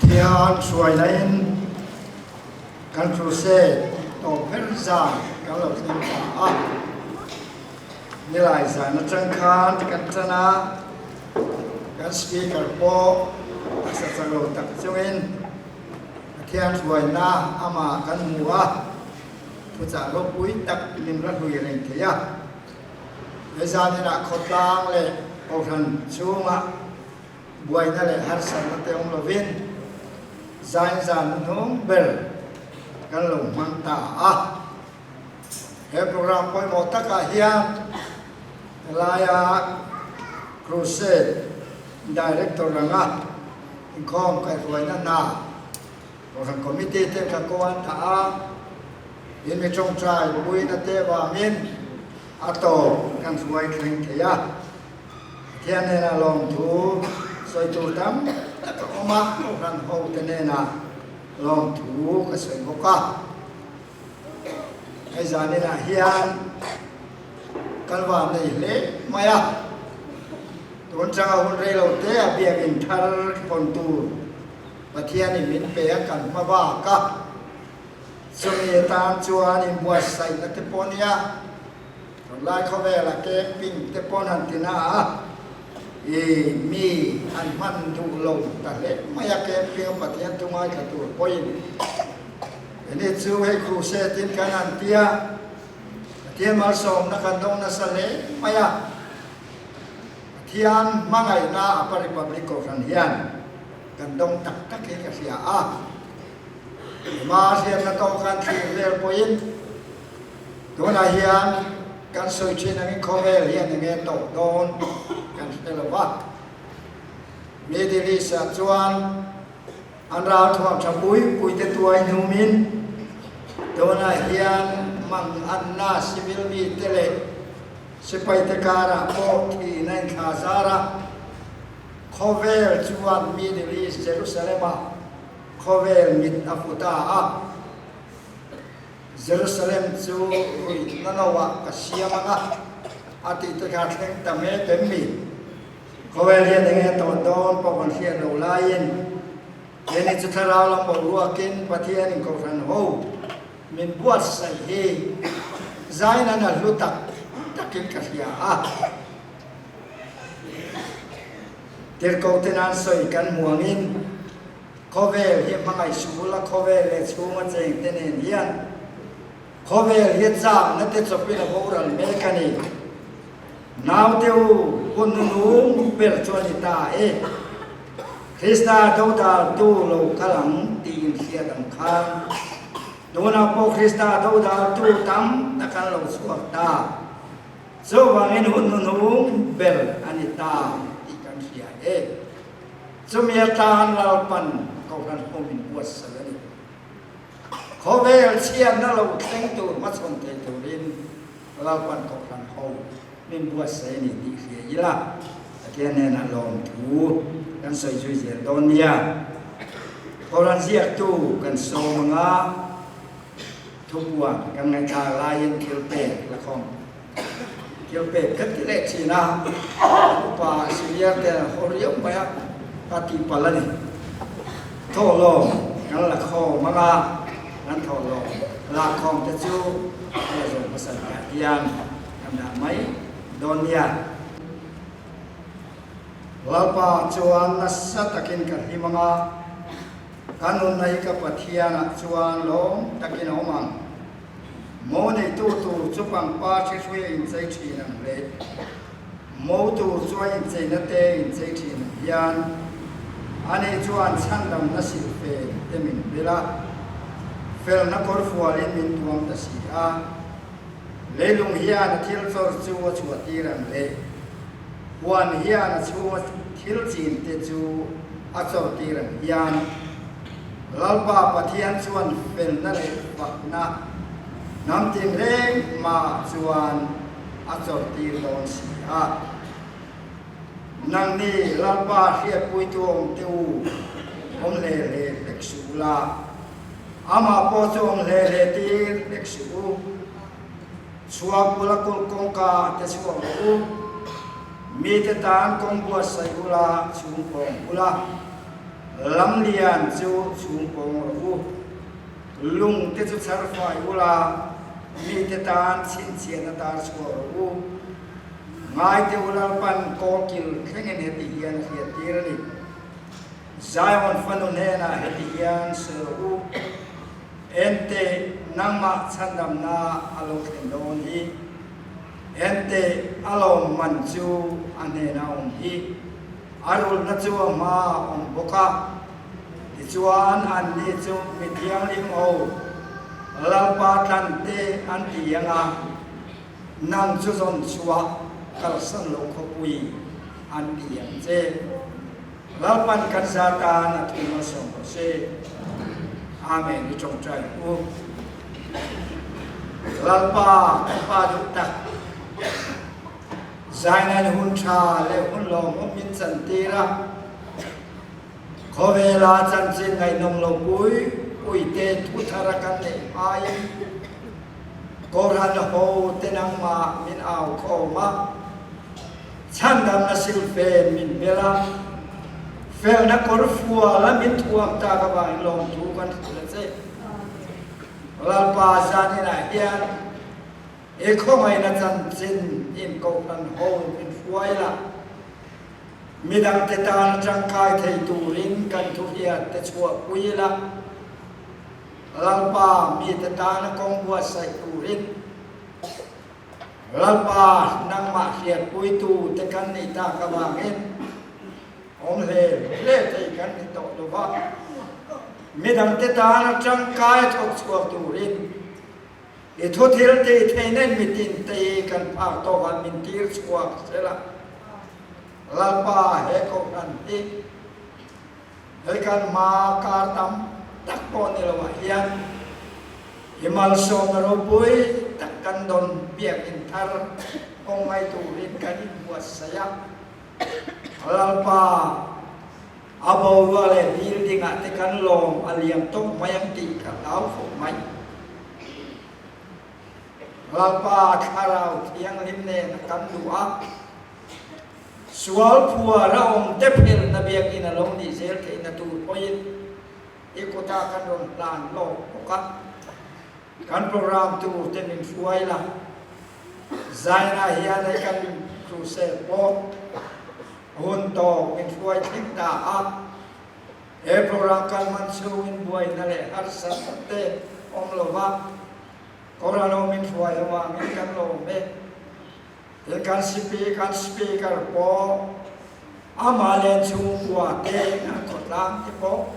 Pathian hruaina in kan crusade tawp ber zan kan lo thleng ta a. Nilai zan atang khan kan tan a, kan speaker pawh taksa chak lo tak chungin Pathian hruaina amah kan hmu a, thuchah ropui tak min ra hlui reng thei a. He zan inah khawtlang leh kohhran chhungah buaina leh harsatna te awm lovin zain zan hnung ber kan lo hmang ta a. He program pawimawh takah hian helaia Crusade Director anga inkhawm kaihhruaina hna Kohhran Committee te ka ko an dah a, in mi tawngtai puina te vangin a tawp kan hruai thleng thei a. Pathian hnenah lawmthu sawi tur tam tak a awm a, Kohhran hote hnenah lawmthu ka sawi bawk a. Hei zaninah hian kan van nei hle mai a, tun changa hun rei lo te a biakinn thar hawn tur Pathianin min pe a kan hma bak a, chumi atan chuan inbuatsaihna te pawh nia, tunlai khawvela camping te pawh an han ti na a, i mi an hman duh lo ta hle mai a camping a Pathian thu ngaithla tur pawhin Ini chu hei crusade in kan han ti a, Pathian malsawmna kan dawng nasa hle mai a, Pathian hmangaihna Upper Republic Kohhran hian kan dawng tak tak hi ka hria a, hma hriatna tawh khan thlir vel pawhin tunah hian kan sawi thin angin khawvel hian enge tawh dawn kan hre lo va, Middle East ah chuan An ralthuam tha pui pui te tuai hnumin tunah hian manganna civil mite leh sipai te karah pawh thihna in thla zar a, khawvel chuan Middle East Jerusalem-ah khawvel mit a fu ta a, Jerusalem chu ruihna noah ka siam ang a, a tih te kha thleng ta mek em mi? Khawvel hian eng nge tawn dawn pawh kan hriat loh laiin keini chu thlarau lam boruakin Pathianin Kohhran ho min buatsaih hi zainan a hlu tak takin ka hria a. Tirhkohte nan sawi kan hmu angin khawvel hi hmangaih suh ula khawvel leh chhunga chengte nen hian Khawvel hi chakna te chawpin a boral mek a ni. Naute u, hun nunung ber chu a ni ta e. Krista dodaltu lo kal ang tih inhriat ang khan tunah pawh Krista dodaltu tam tak an lo chhuak ta. Chuvangin hun nunung ber a ni ta tih kan hria e. Chumi atan Lalpan Kohhran home in buatsaih a ni. Khawvel chhiatna lo thleng tur hmachhawn thei turin Lalpan Kohhran ho min buatsaih a ni tih hria ila, Pathian hnenah lawmthu kan sawi zui zel dawn nia. Kohhran ziaktu kan sawm anga thupuan kan ngaihthlak laiin thil pek la khawm thil pek ka ti leh thin a, upa senior te an haw riau mai a, ka tih palh a ni. Thawhlawm kan la khawm ang a, kan thawhlawm lak khawm te chu a la zawm hmasa tah hian kan dah mai dawn nia. Lalpa chuan nasa takin ka hlim ang a, ka nunna hi ka Pathianah chuan lawm takin a awm ang. Mo neitu tur chu pangpar hri hrui a inchei thin ang le. Mo tur chu a incheina te inchei thin ang hian ani chuan chhandamna silhfen te min bil a, felna kawrfualin min tuam ta si a. Leilung hian a thil chawr chu a chhuah tir ang le. Huan hian a chhunga thil chin te chu a chawr tir ang hian. Lalpa Pathian chuan felna leh fakna hnam tinreng hmaah chuan a chawrtir dawn si a. Nangni Lalpa hriatpuitu awm te u, awm hle hle hlek suh ula, amah pawh chu awm hle hle tir hlek suh u. Chhuak bula kulh kawngka te chhuak rawh u. Mite tan kawng buatsaih ula, chhung pawng ula, lamlian chu chhung pawng rawh u. Lung te chu chhar fai ula, mite tan chhinchhiahna tar chhuah rawh u. Ngaite u Lalpan kawlkil thlengin heti hian a hriattir a ni. Zion fanu hnenah heti hian sawi rawh u, Ente, nangmah chhandamna a lo thlen dawn hi. Ente, a lawmman chu a hnenah a awm hi. A rulhna chu a hma a awm bawk a. Tichuan, anni chu mi thianghlim ho Lalpa tlante an ti ang a, nang chu zawn chhuah kalsan lo khawpui an ti ang che. Lalpan kan za tan a thu malsawm rawh se. Amen i tawngtai ang u. Lalpa kan Pa duh tak, Zainain hun tha leh hun lawmawm min chantir a, khawvela chanchin ngaihnawm lo pui pui te thu thar a kan neih hmain Kohhran ho te nangmah min au khawm a, Chhandamna silfen min bel a, felna kawr fual a min thuam tak avangin lawmthu kan hrilh a che. Lalpa zaninah hian i khawngaihna chanchin in kohhran ho min hruai la, midangte tana tangkai thei turin kan thuhriat te chhuahpui la, Lalpa mite tana kawng buatsaih turin Lalpa, nangmah hriatpuitu te kan nih tak avangin awm hle hle thei kan ni tawh lo va, midangte tana tangkai a thawk chhuak turin i thuthil tih theihna in mitin te hi kan phak tawkah min tir chhuak sela. Lalpa, he kohhran hi Hei kan hma kar tam tak pawh ni loah hian i malsawmna ropui tak kan dawn biakinn thar kawng mai turin kan inbuatsaih a. Lalpa, a boruak leh building ah te kan lawm a liam tawk mai ang tih ka hlau khawp mai. Lalpa, Thlarau Thianghlim nen a kan duh a. Sual phuar a awm te phelhna biakinn a lo nih zel theihna tur pawhin i kutah kan rawn hlan lawk bawk a. Kan program tur te min hruai la. Zainah hian hei kan crusade pawh hun tawk min hruai thleng ta a. He program kal hman chhungin buaina leh harsatna te awm lova Kohhran min hruai avangin kan lawm e. Tin kan sipi kan speaker pawh amah len chhungkua te an khawtlang te pawh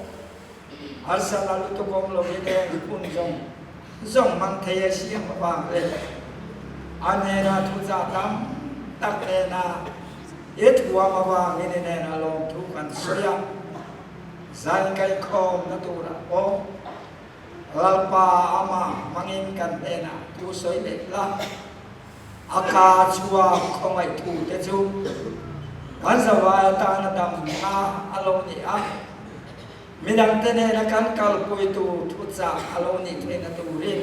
harsatna lutuk awm lovin heng hun zawng zawng hmang thei a siam avang leh a hnena thuchah tam tak nena i thuam avangin i hnena lawmthu kan sawi a, zan kaikhawmna turah pawh Lalpa amah hmangin kan hnenah thu sawi leh la. A ka chhuak khawngaih thu te chu kan zavai atana damna a lo ni a, midangte nena kan kalpui tur thuchah a lo nih theihna turin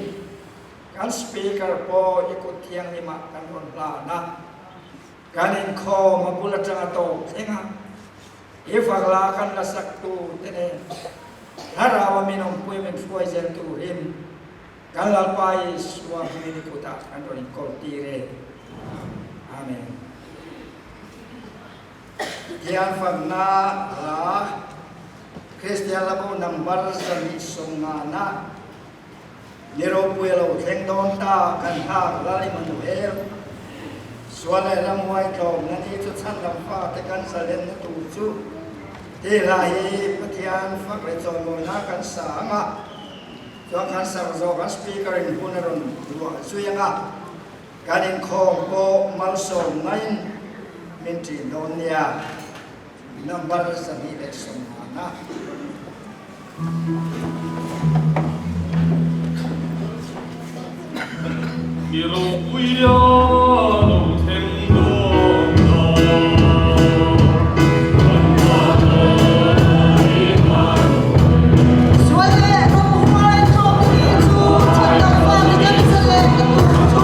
kan Speaker pawh i kut thianghlimah kan rawn hlan a, kan inkhawm a bul atanga tawp thleng a, i fakla kan la sak tur te nen Thlarau a min awmpui min hruai zel turin Kan Lalpa Isua hmingin i kutah kan rawn inkawl tir e. Amen. Pathian fakna hla Kristian Hlabo number 250 Ni ropui a lo thleng dawn ta kan nghak Lal Immanuel Sual leh ramhuai tlawmna ni chu chhandam fate kan zalenna tur chu tih hla hi Pathian fak leh chawimawina kan sa ang a. Chuan kan sak zawh kan speaker in hun a rawn luah zui ang a, kan inkhawm pawh malsawm naiin min ṭin dawn nia, number 250. Ni ropui a lo thleng dawn ta. Kan Sual leh ramhuai tlawm ni chu chhandam fate kan zalen na tur chu.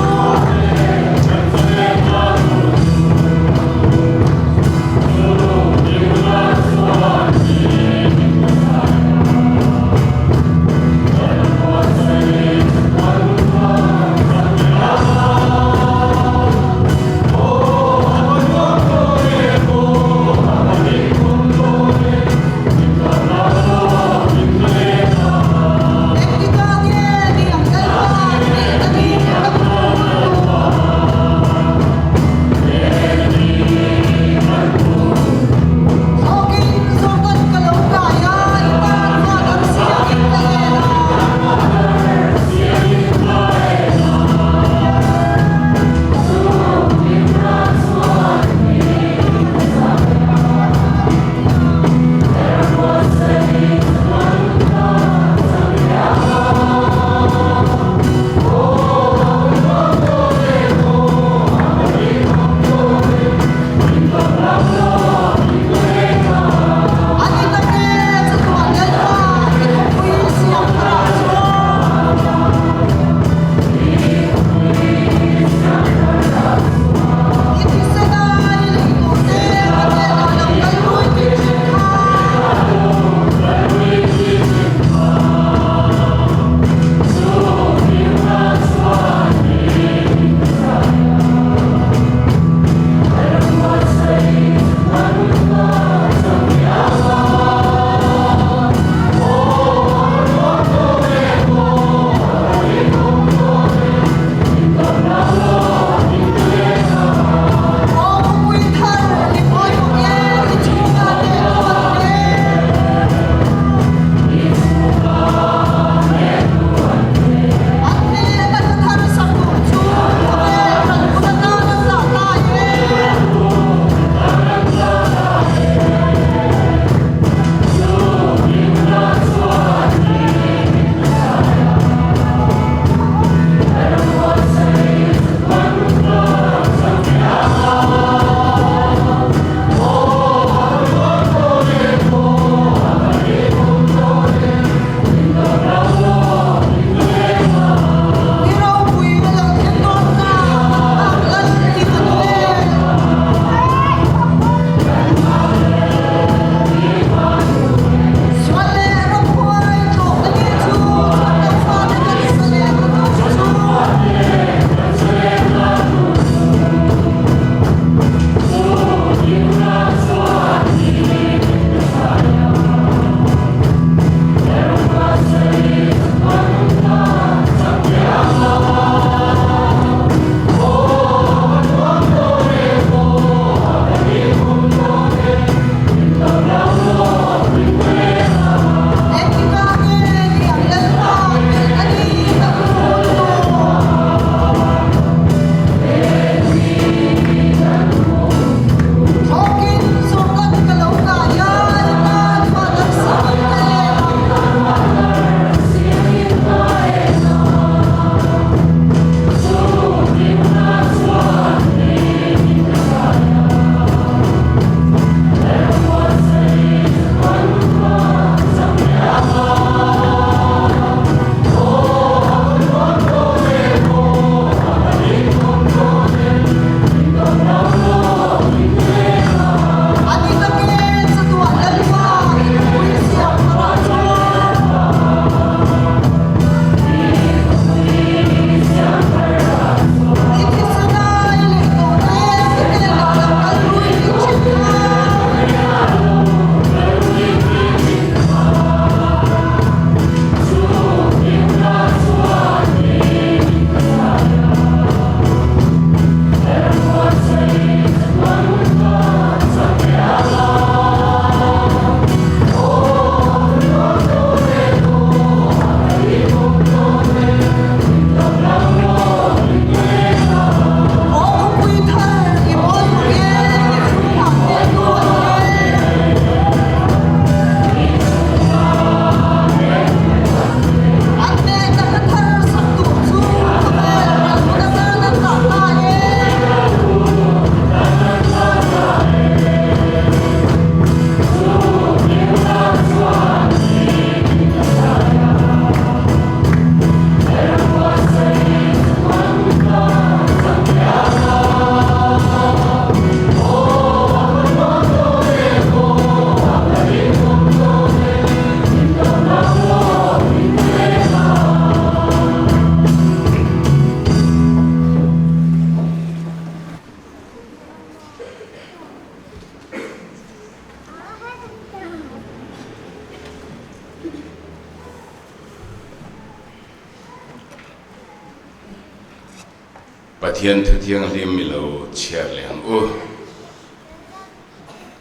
Pathian thu thianghlim i lo chhiar leh ang u.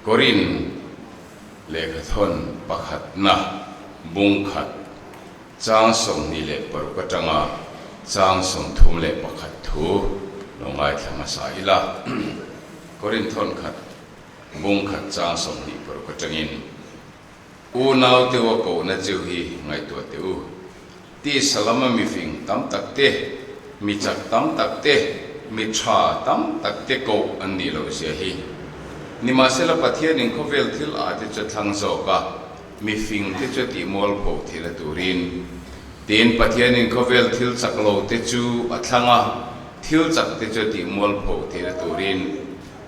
Korin lehkhathawn pakhatna bung khat chang 26 atanga chang 31 thu lo ngaithla hmasa ila. Korin thawn khat bung khat chang 26 atangin Unau teu a kohna cheu hi ngaihtuah teh u. Tisa lama mifing tam tak te, mi chak tam tak te, mi tha tam tak te koh an nih loh zia hi. Nimahsela Pathianin khawvel thil ah te chu a thlang zawk a, mifing te chu a tih mualpho theihna turin. Tin, Pathianin khawvel thil chak lo te chu a thlang a, thil chak te chu a tih mualpho theihna turin.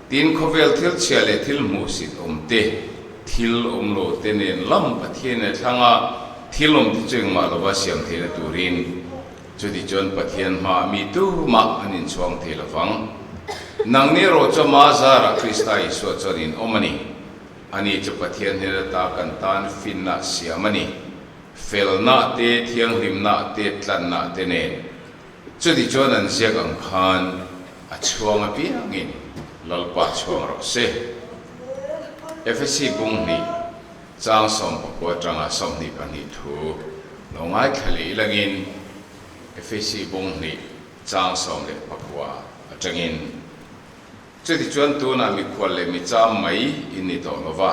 Tin, khawvel thil chhia leh thil hmuhsit awm te, thil awm lo te nen lam Pathian a thlang a, thil awm te chu engmah lova siam theihna turin, chuti chuan Pathian hmaah mi tumah an inchhuang thei lovang. Nangni erawh chu ama zarah Krista Isua chuan in awm a ni. Ani chu Pathian hnen ata kan tan finna siam a ni, felna te, thianghlimna te, tlanna te nen. Chuti chuan an ziak ang khan a chhuang apiangin Lalpa chhuang rawh se. Efesi bung hnih chang 19 atanga 22 thu lo ngaithla leh ilangin Efesi bung hnih chang 19 atangin Chuti chuan tunah mikhual leh micham mai in ni tawh lova,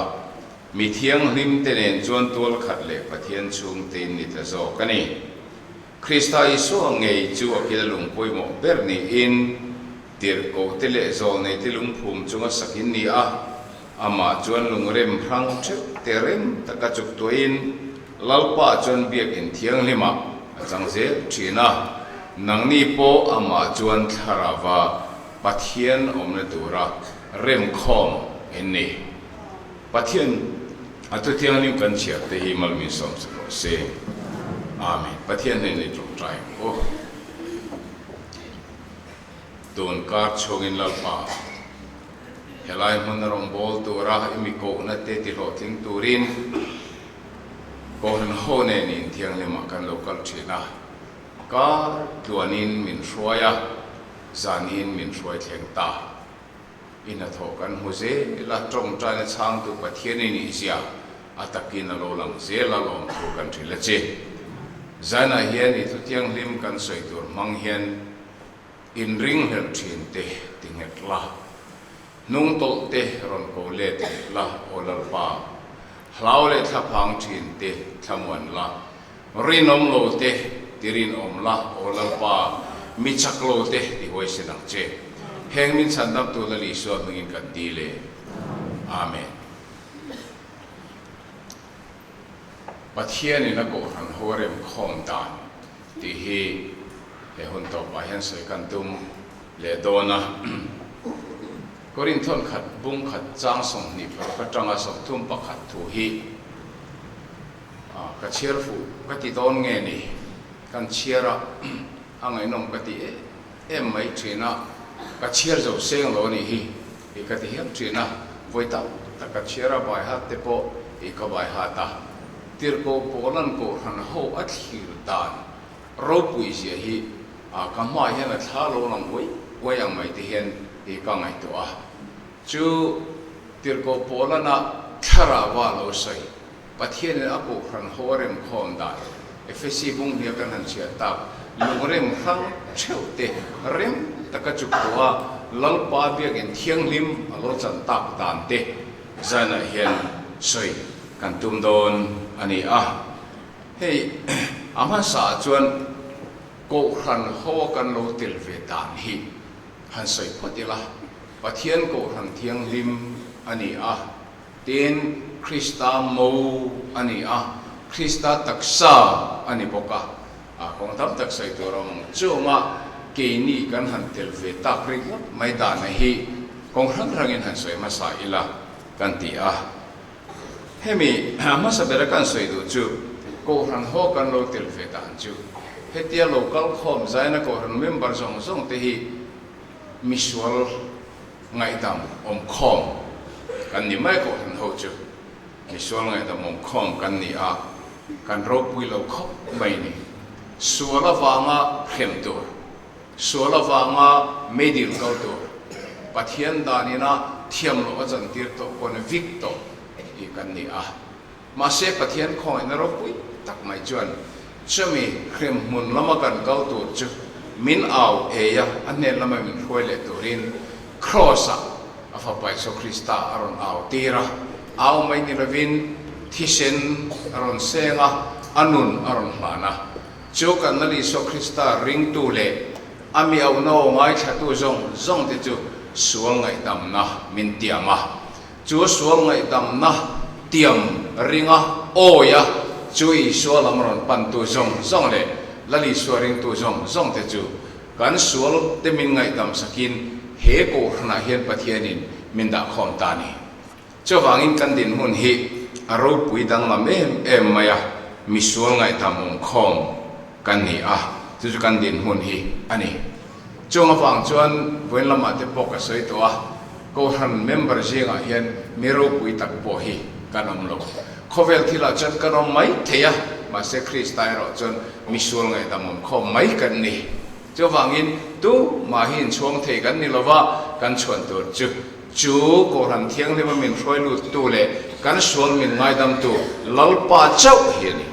mi thianghlim te nen chuan tual khat leh Pathian chhungte in ni ta zawk a ni. Krista Isua ngei chu a kil lung pawimawh ber niin tirhkohte leh zawlneite lungphum chunga sak in ni a, amah chuan lungrem hrang theuh te rem taka chuk tuahin Lalpa chuan biakinn thianghlimah a chang zel thin a, nangni pawh amah chuan thlarauva Pathian awmna tura remkhawm in ni. Pathian a thu thianghlim kan chhiar te hi malmin sawm sak rawh se. Amen. Pathian hnenah i tawngtai ang u. Tun kar chhungin Lalpa, helai hmun a rawn bawl tura i mi kohna te ti hlawhtling turin Kohhran ho nen in thianghlimah kan lo kal thin a, kar tluanin min hruai a, zanin min hruai thleng ta. I hnathawh kan hmu zel a, tawngtaina chhangtu Pathian i nih zia a takin a lo lang zel a lawmthu kan hrilh a che. Zainah hian i thu thianghlim kan sawi tur hmang hian inringhlelh thin te ti nghet la, hnung tawlh te rawn ko let leh la, aw Lalpa, hlau leh thlaphang thin te thlamuan la, Rinawm lo te ti rinawm la, aw Lalpa, mi chak lo te ti huaisen ang che. Heng min chhandam tu Lal Isua hmingin kan dil e. Amen. Pathianin a Kohhran ho a remkhawm dan tih hi he hun tawpah hian sawi kan tum leh dawn a. Korinthon khat bung khat chang 26 atanga 31 thu hi Ka chhiar fuh ka ti dawn nge ni? Kan chhiar a, a ngaihnawm ka ti em em mai thin a, ka chhiar zo seng lo a nih hi i ka ti hial thin a, vawi tam tak ka chhiar a, bai hat te pawh i ka bai hat a, tirhkoh Paula'n Kohhran ho a thlir dan ropui zia hi ka hmaah hian a thla lo lang uai uai ang mai te hian i ka ngaihtuah a, chu tirhkoh Paula'n a thlarau a lo sawi. Pathianin a Kohhran ho a remkhawm dan, Efesi bung hnia kan han chhiat tak, lungrem hrang theuh te rem taka chuk tawh a, Lalpa biakinn thianghlim a lo chan tak dan te zanah hian sawi kan tum dawn a ni a. Hei a hmasa ah chuan Kohhran ho a kan lo tel ve dan hi han sawi phawt ila, Pathian Kohhran thianghlim a ni a, Tin, Krista mo a ni a, Krista taksa a ni bawk a. A kawng tam tak sawi tur a awm ang. Chunga keini kan han tel ve tak ringawt mai dana hi kawng hrang hrangin han sawi hmasa ila kan ti a. Hemi hmasa bera kan sawi duh chu Kohhran ho kan lo tel ve dan chu hetia lo kal khawm zaina Kohhran member zawng zawng te hi misual Ngaihdam awm khawm kan ni mai Kohhran ho chu misual ngaihdam awm khawm kan ni a, kan ropui lo khawp mai ni. Sual avanga hrem tur, Sual avanga meidil kal tur Pathian danina thiam loh a chantir tawh pawn vik tawh hi kan ni a. Mahse Pathian khawngaihna ropui tak mai chuan chumi hremhmun lama kan kal tur chu min au ei a, a hnen lama min hruai leh turin Kraws-ah a Fapa Isua Krista a rawn au tir a. Au mai ni lovin thisen a rawn seng a, a nun a rawn hlan a. Chu kan Lal Isua Krista ringtu leh a mi auhna aw ngaithlatu zawng zawng te chu sual ngaihdamna min tiam a. Chu sual ngaihdamna tiam ringa awi a, chu Isua lam rawn pantu zawng zawng leh Lal Isua ringtu zawng zawng te chu kan sual te min ngaihdam sakin he Kohhranah hian Pathianin min dahkhawm ta a ni. Chuvangin kan dinhmun hi a ropui danglam em em mai a, misual ngaihdam awmkhawm kan ni a, chu chu kan dinhmun hi a ni. Chung avang chuan vawiin lamah te pawh ka sawi tawh a, Kohhran member zingah hian mi ropui tak pawh hi kan awm lo. Khawvel thilah chuan kan awm mai thei a, mahse Krista erawh chuan misual ngaihdam awmkhawm mai kan ni. Chuvangin tumah hi inchhuang thei kan ni lova, kan chhuan tur chu Chu Kohhran Thianghlima min hruai luttu leh kan sual min ngaidamtu Lalpa chauh hi a ni.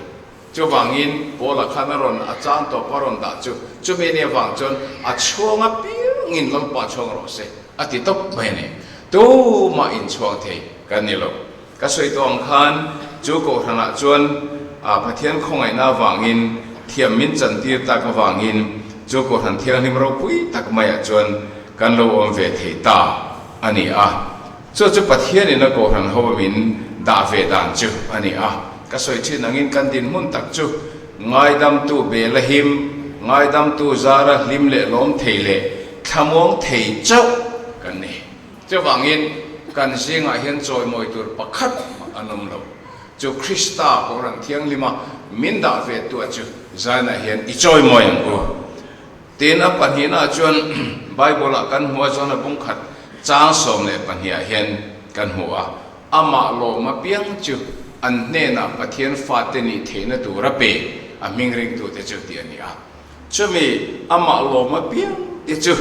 Chuvangin Paula khan a rawn a chang tawp a rawn dah chu chumi nia vang chuan a chhuang apiangin Lalpa chhuang rawh se a ti tawp mai a ni. Tumah inchhuang thei kan ni lo. Ka sawi tawh ang khan chu Kohhranah chuan Pathian khawngaihna avangin thiam min chantir tak avangin chu Kohhran Thianghlim ropui tak maiah chuan kan lo awm ve thei ta a ni a. Chu chu Pathianin a Kohhran ho min dah ve dan chu a ni a. Ka sawi thin angin kan dinhmun tak chu ngaidamtu bela him, ngaidamtu zara hlim leh lawm thei leh thlamuang thei chauh kan ni. Chuvangin kan zingah hian chawimawi tur pakhat mah an awm lo. Chu Krista Kohhran Thianghlima min dah ve tua chu zainah hian i chawimawi ang u. Tin, a pahnihnaah chuan Bible-ah kan hmu a, Jona bungkhat chang 12 ah hian kan hmu a, Amah lawm apiang chu an hnenah Pathian fate nih theihna tur a pe, a hming ringtute chu tih a ni a. Chumi amah lawm apiang te chu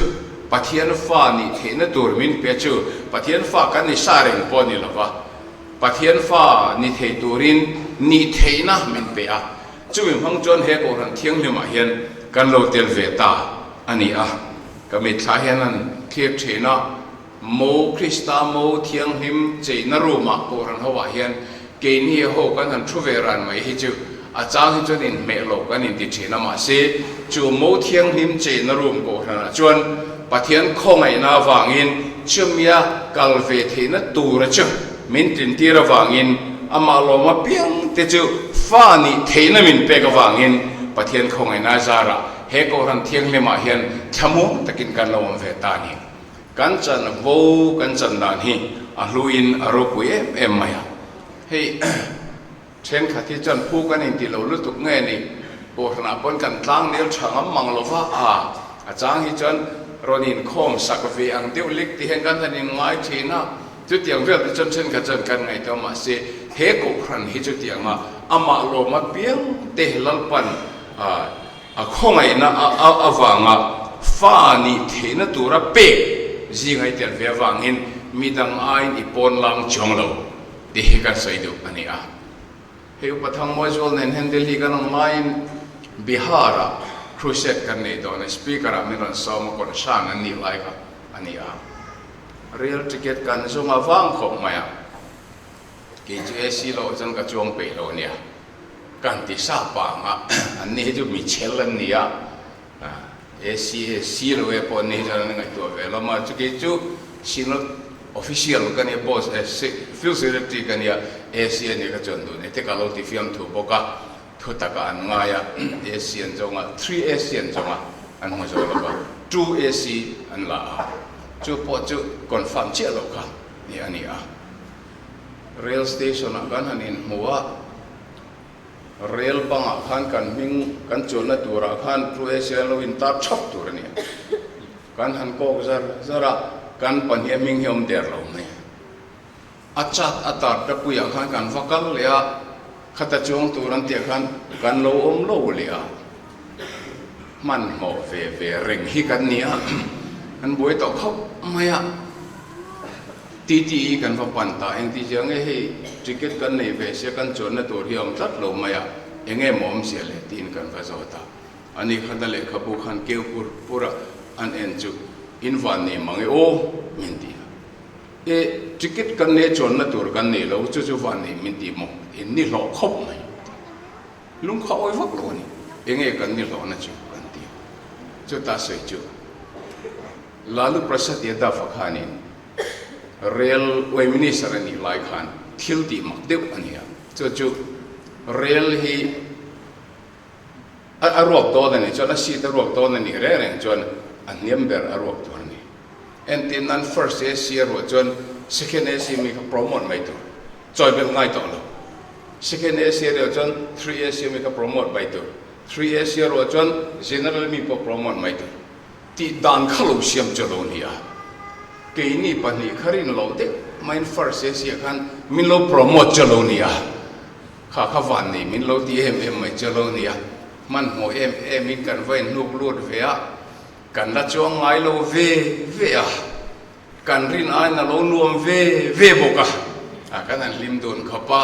Pathian fa nih theihna tur min pe chu Pathian fa kan ni sa reng pawh a ni lo va, Pathian fa ni thei turin nih theihna min pe a. Chumi hmang chuan he Kohhran Thianghlimah hian kan lo tel ve ta a ni a. Ka mitthla hian an thlir thin a, Mo Krista Mo Thianghlim cheina room-ah Kohhran hoah hian keini ho kan han thu ve ran mai hi chu a chang hi chuan inhmeh lo kan inti thin a, mahse chu Mo Thianghlim cheina room Kohhranah chuan Pathian khawngaihna avangin chumia kal ve theihna tura chu min tlintir avangin amah lawm apiang te chu fa nih theihna min pek avangin Pathian khawngaihna zarah he Kohhran Thianghlimah hian thlamuang takin kan lo awm ve ta a ni. Kan chan vo kan chan dan hi a hluin a ropui em em mai a. Hei thenkhat hi chuan phu kan inti lo lutuk nge ni, Kohhranah pawn kan tlang nel tha ngam mang lo va, a a chang hi chuan rawn inkhawm sak ve ang deuh lek ti hian kan han inngai thin a, chutiang vel te chuan thenkhat chuan kan ngaihtuah mahse he Kohhran hi chutianga amah lawm apiang te Lalpan a A khawngaihna avanga fa nih theihna tura pek zinga i tel ve avangin midang aiin i pawn lang chuang lo tih hi kan sawi duh a ni a. Hei Upa Thangmawizual nen hian Delhi kan awm laiin Bihar-ah crusade kan nei dawn a, Speaker-ah min rawn sawm a, concern an nih lai kha a ni a. Rail ticket kan zawng a vang khawp mai a, kei chu AC loh chuan ka chuang peih lo a nia. Kan ti sa pang a, an ni hi chu mi chhel an ni a, AC he si lo e pawh an ni hi chuan an ngaihtuah ve lo ma, chuti chu Synod official ka nia boss field secretary ka nia AC a nia ka chuan duh ni te ka lo ti fiam thu bawk a, thu takah an ngai a, AC an zawng a, 3 AC an zawng a, an hmu zo lo va, 2 AC an la a, chu pawh chu confirm chiah loh kha ni a ni a. Rail station ah kan han inhmu a, rail bangah khan kan hming kan chuanna turah khan True Asia an lo intar thap tur a ni a. Kan han kawk zar zar a, kan pahnih a hming hi a awm der lo mai. A chat a tar ta puiah khan kan va kal leh a, khata chuang tur an tih ah khan kan lo awm lo leh a. Hmanhmawh ve ve reng hi kan ni a, kan buai tawh khawp mai a. TTE kan va pan ta, engti zia nge hei ticket kan nei ve sia kan chuanna tur hi a awm tlat lo mai a, enge maw awmzia le tiin kan va zawt a. Ani khan a lehkhabu khan keu pur pur a an en chu in van nei mang e aw min ti a. E ticket kan nei chuanna tur kan nei lo chu chu van nei min ti maw in ni hlawh khawp mai. Lung kha awi vak lo a ni. Enge kan ni hlawhna chu kan ti a. Chuta sawi chu Lalu Prasad Yadav a khanin Rail way Minister a nih lai khan thil tih mak deuh a ni a. Chu chu Rail hi a ruak dawn a nih chuan a seat a ruak dawn a nih reng reng chuan a hniam ber a ruak tur a ni. Entir nan first AC a ruah chuan second AC mi kha promote mai tur. Chawi belh ngai tawh lo. Second AC a ruah chuan third AC mi kha promote mai tur. Third AC a ruah chuan general mi pawh promote mai tur. Tih dan kha lo siam chu lo ni a. Keini pahnih kha rin loh deuh maiin first AC ah khan min lo promote chu lo ni a. Kha kha van nei min lo ti em em mai chu lo ni a. Hmanhmawh em em in kan va inhnuk lut ve a. Kan la chuang ngai lo ve ve a, kan rin aiin a lo nuam ve ve bawk a, a kan han hlim dun khawp a,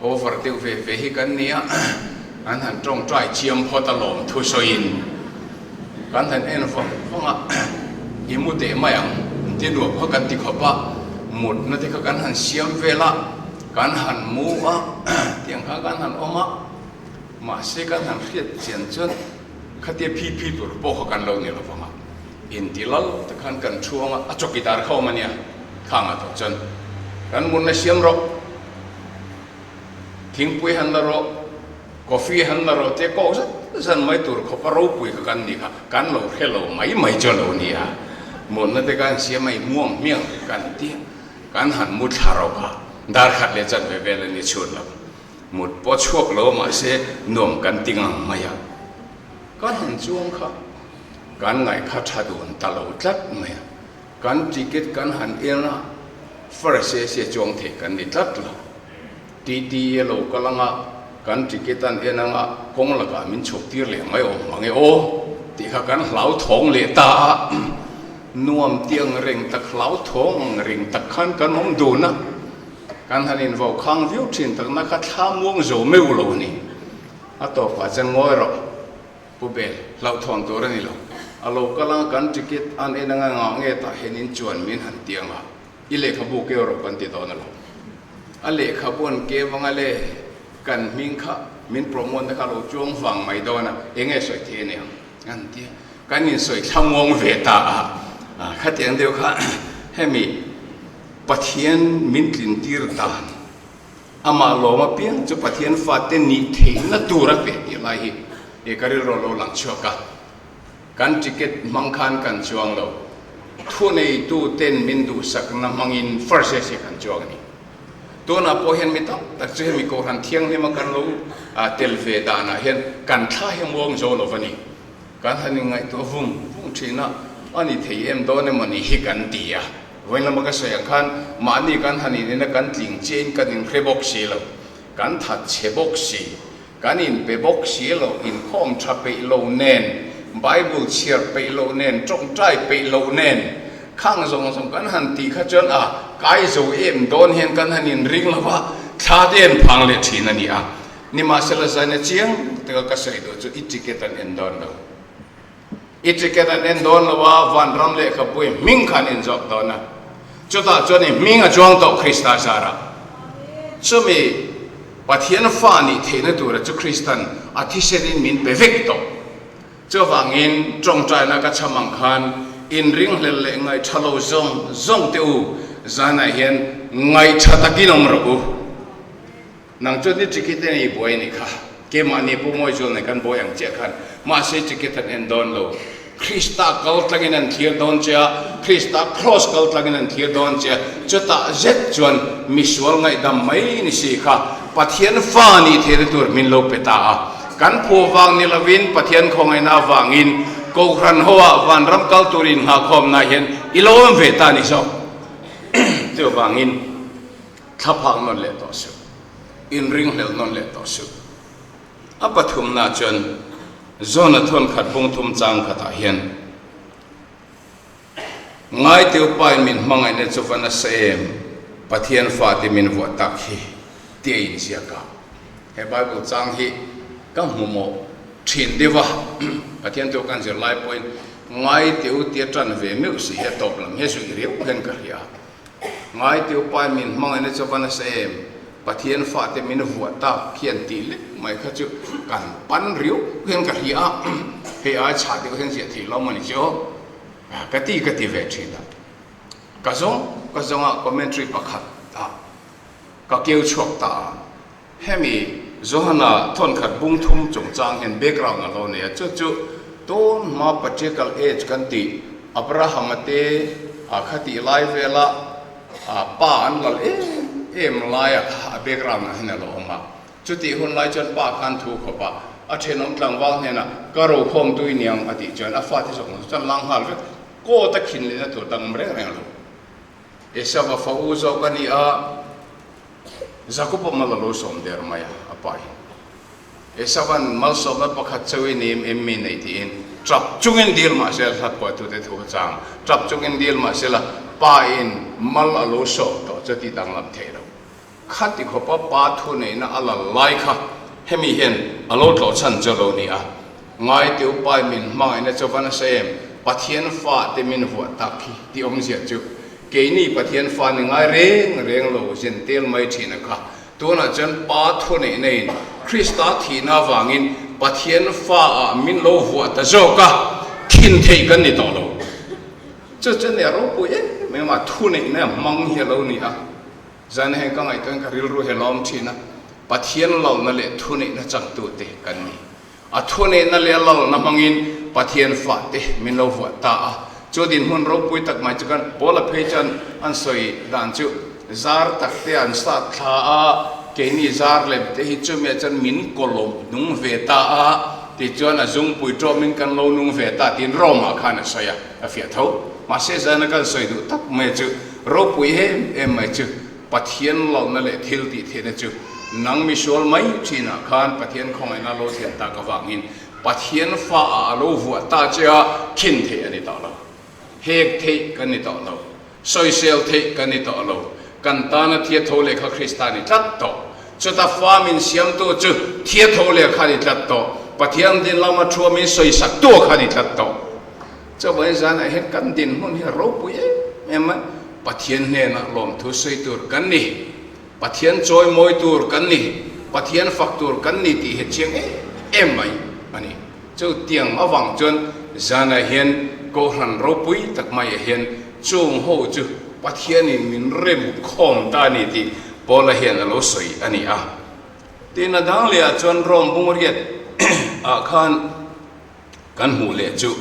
over deuh ve ve hi kan ni a, an han tawngtai chiam phawt a lawm thusawiin kan han en vang vang a, i mu teh mai ang ti nuam kha kan ti khawp a, mutna te kha kan han siam vel a, kan han mu a, tiang kha kan han awm a, mahse kan han hriat chian chuan. Khatia phi phi tur pawh kha kan lo ni lo vang a, inti lal te khan kan thu ang a, a chawkidar kha awm a nia, khang ah tawh chuan kan mutna siam rawh, thingpui han la rawh, coffee han la rawh tia kawk zat zan mai tur khawp a ropui kha kan ni kha, kan lo hre lo mai mai chu a lo ni a, mutna te khan siam a i hmuang hmiang kan ti a, kan han mu thla rawh kha, dar khat leh chanve vel a ni chhun lo. Mut pawh chhuak lo mahse nuam kan ti ngang mai a, ka han chuang kha kan ngaih kha tha dun ta lo tlat mai a, kan ticket kan han en a, first AC a chuang thei kan ni tlat lo. TTE lo kal anga kan ticket an en anga kawng lakah min chhuk tir leh mai awm mange aw tih kha kan hlauthawng leh ta a, nuam ti ang reng tak hlauthawng ang reng tak khan kan awm dun a. Kan han invo khang viau thin takna kha thla muang zo meuh lo a ni. A tawpah chuan ngawi rawh, Pu Bel, hlauhthawn tur a ni lo. A lo kal anga kan ticket an en anga ngah nge tah hian in chuan min han ti anga i lehkhabu keu rawh kan ti dawn a lo. A lehkhabu an keu anga le kan hming kha min promote na kha a lo chuang vang mai dawn a, eng nge sawi thei a ni ang an ti a. Kan insawi thla muang ve ta a, khatiang deuh kha hemi Pathian min tlin tir dan, amah lawm apiang chu Pathian fate nih theihna tur a pe tih lai hi he ka rilru a lo lang chhuak a. Kan ticket hmang khan kan chuang lo, thuneitu ten min duhsakna hmangin first AC kan chuang a ni. Tunah pawh hian mi tam tak chu hemi Kohhran Thianghlima kan lo tel ve danah hian kan thla hi muang zo lo va ni. Kan han inngaihtuah vung vung thin a, a ni thei em dawn emaw ni hi kan ti a. Vawiin lama ka sawi ang khan mahni kan han inen a, kan tling chiahin kan inhre bawk si lo, kan that chhe bawk si, kan inpe bawk si lo, inkhawm tha peih lo nen, Bible chhiar peih loh nen, tawngtai peih loh nen, khang zawng zawng kan han tih kha chuan a kai zo em dawn hian kan han inring lo va, thla te an phang leh thin a ni a. Nimahsela zaina chiang taka ka sawi duh chu i ticket an en dawn lo. I ticket an en dawn lo a, vanram lehkhabui hming kha an en zawk dawn a. Chutah chuan i hming a chuang tawh Krista zarah. Chumi Pathian fa nih theihna tura chu Kristan a thisenin min pe vek tawh. Chuvangin tawngtaina ka chham ang khan inringhlel leh ngaihtha lo zawng zawng te u, zanah hian ngaihtha takin awm rawh u. Nang chuan i ticket en i buai a nih kha. Keimahni pawh mawi zual nei kan buai ang chiah khan. Mahse ticket an en dawn lo. Krista kal tlangin an thlir dawn che a, Krista kraws kal tlangin an thlir dawn che a. Chutah zet chuan misual ngaihdam mai ni si kha Pathian fa nih theihna tur min lo pe ta a. Kan phu vang ni lovin Pathian khawngaihna avangin Kohhran hoa vanram kal tur inngahkhawmna hian i lo awm ve ta a ni zawk. Chuvangin. Thlaphak nawn leh tawh suh. Inringhlel nawn leh tawh suh. A pathumna chuan. John-a thawnkhat bung thum chang khatah hian, Ngaiteu pain min hmangaihna chu va nasa em, Pathian fate min vuah tak hi tih a inziak a. He Bible chang hi ka hmu mawh thin deuh a, Pathian thu kan zir lai pawhin Ngaiteu tia tan ve meuh si hi a tawp lam hi a zuih riau hian ka hria. Ngaiteu pain min hmangaihna chu va nasa em, Pathian fate min vuah tak hian tih lek mai kha chu kan pan riau hian ka hria a, hei ai chhah deuh hian ziah theih lo maw ni chu ka ti ka ti ve thin a. Ka zawng ka zawng a commentary pakhat ah ka keu chhuak ta a, hemi Johana thawnkhat bung thum chungchang hian background a lo nei a, chu chu tun hma patriarchal age kan tih Abraham-a te a khatih lai vela A pa an lal em em laia kha a background ah hian a lo awm a. Chutih hun lai chuan pa khan thu khawp a, a thenawm tlangval hnenah ka rokhawm tui niang a tih chuan a fate zawk ang chuan lang nghal vek. Court a khin lehna tur dang awm reng reng lo. Esau-a fa u zawk a ni a, Jakob-a mal a lo sawm der mai a, a pa in. Esauan malsawmna pakhat chauh i nim em mi nei tiin tap chungin dil mah sela hla phuahtute thu a chang. Tap chungin dil mah sela pa in mal a lo sawm tawh chu tih danglam theih lo. Khati khawpa pa thu neihna a lal lai kha hemi hian a lo tlawh chhan chu a lo ni a. Ngaiteu pai min hmangaihna chu va nasa em, Pathian fa te min vuah tak hi tih awmzia chu keini Pathian fa ni ngai reng reng lo zen tel mai thin a kha. Tunah chuan Pa thuneihna in Krista thihna avangin Pathian fa ah min lo vuah ta zawk a, thin theih kan ni tawh lo. Chu chuan nia ropui em em a, thuneihna hmang hi a lo ni a. Zan heng ka ngaihtuah in ka rilru hi a lawm thin a, Pathian lalna leh thuneihna changtute kan ni. A thuneihna leh a lalna hmangin Pathian fahte min lo vuah ta a. Chu dinhmun ropui tak mai chu kan Paula phei chuan an sawi dan chu zar tak te an sat thla a, keini zar lem te hi chumi ah chuan min kawlawm nung ve ta a, tichuan a zungpui tawmin kan lo nung ve ta tiin Rome ah khan a sawi a, a fiah tho. Mahse zana kan sawi duh tak mai chu ropui em em mai chu Pathian lalna leh thil tih theihna chu nang misual mai thinah khan Pathian khawngaihna lo thlen tak avangin Pathian fa ah a lo vuah ta che a, khin theih a ni tawh lo. Hek theih kan ni tawh lo. Sawisel theih kan ni tawh lo. Kan tana thia tho leh kha Krista ni tlat tawh. Chuta fa min siamtu chu thia tho leh kha ni tlat tawh. Pathian din lama thua min sawisaktu kha ni tlat tawh. Chuvangin zanah hian kan dinhmun hi a ropui em em a, Pathian hnenah lawmthu sawi tur kan ni, Pathian chawimawi tur kan ni, Pathian fak tur kan ni tih hi chiang em em mai a ni. Chutiang avang chuan zanah hian Kohhran ropui tak maiah hian chung ho chu Pathianin min rem khawm ta a ni tih Paula hian a lo sawi a ni a. Tin, a dang lehah chuan Rome bungriat ah khan, Kan hmuh leh chu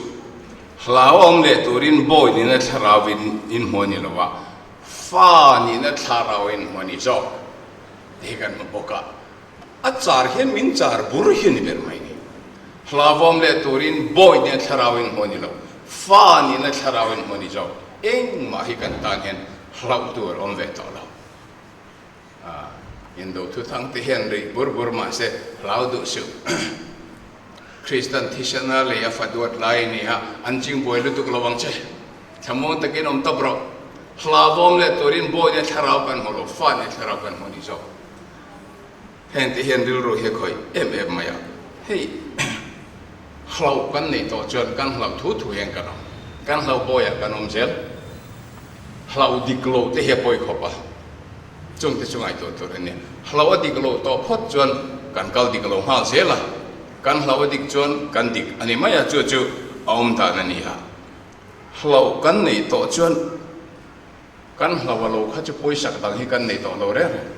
hlauhawm leh turin bawi nihna thlarau in in hmu a ni lo a, fa nihna thlarau in hmu a ni zawk tih hi kan hmu bawk a. A char hian min char bur hi a ni ber mai ni. Hlauhawm leh turin bawi nihna thlarau in hmu a ni lo, fa nihna thlarau in hmu a ni zawk. Engmah hi kan tan hian hlauh tur a awm ve tawh lo. Indo thuthang te hian rih bur bur mah se hlau duh suh. Kristan thisena lei a fa duat lai a ni a, an ching buai lutuk lo ang che. Thlamuang takin awm tawp rawh. Hlauhawm leh turin bawi nia thlarau kan hmu lo, fa nia thlarau kan hmu ni zawk. Heng te hian rilru hi a khawih em em mai a, hei hlauh kan neih tawh chuan kan hlauh thu thu hian kan awm, kan hlauh bawiah kan awm zel. Hlauh dik loh te hi a pawi khawp a, chung te chu ngaihtuah tur a nia. Hlauh a dik loh tawh phawt chuan kan kal dik lo nghal zel a, kan hlauh a dik chuan kan dik a ni mai a, chu chu a awm dan a ni a. Hlauh kan neih tawh chuan kan hlauh a lo kha chu pawisak dang hi kan nei tawh lo reng reng.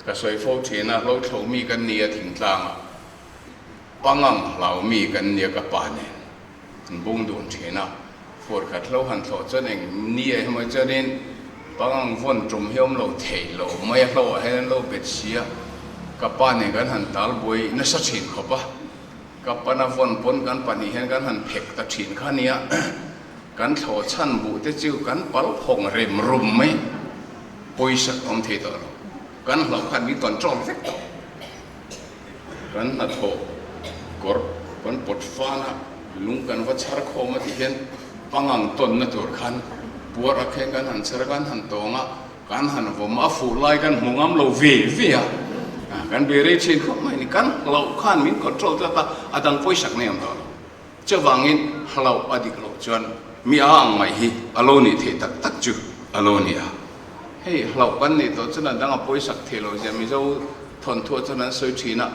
Ka sawi fo thin a, hlo thlo mi kan ni a thingtlang ah, pangang hlau mi kan nia ka pa nen. An bung dun thin a, fur khat hlo han thlawh chuan eng ni ah emaw chuanin pangang vawn tum hi awm lo theih lo mai a, hlo ah hian an lo bet si a, ka pa nen kan han tal buai nasa thin khawp a, ka pana vawn pawn kan pahnih hian kan han phek ta thin kha nia, kan thlawh chhan buh te chu kan pal phawng rem rum mai, pawisa awm thei tawh lo, kan hlauh khan min control vek tawh. Kan hnathawh kawr. Kan pawt fan a, lung kan va chhar khawm a tih hian pangang tawnna tur khan puar a khen kan han chhar a, kan han tawng a, kan han vawm a, a fuh lai kan hmu ngam lo ve ve a, kan bei rei thin khawp mai a ni. Kan hlauh khan min control tlat a, a dang pawisak nei ang tawh lo. Chuvangin hlauh a dik loh chuan mi a ang mai hi a lo nih theih tak tak chu a lo ni a. Hei hlauh kan nih tawh chuan a dang a pawisak thei lo zia Mizo thawnthuah chuan an sawi thin a,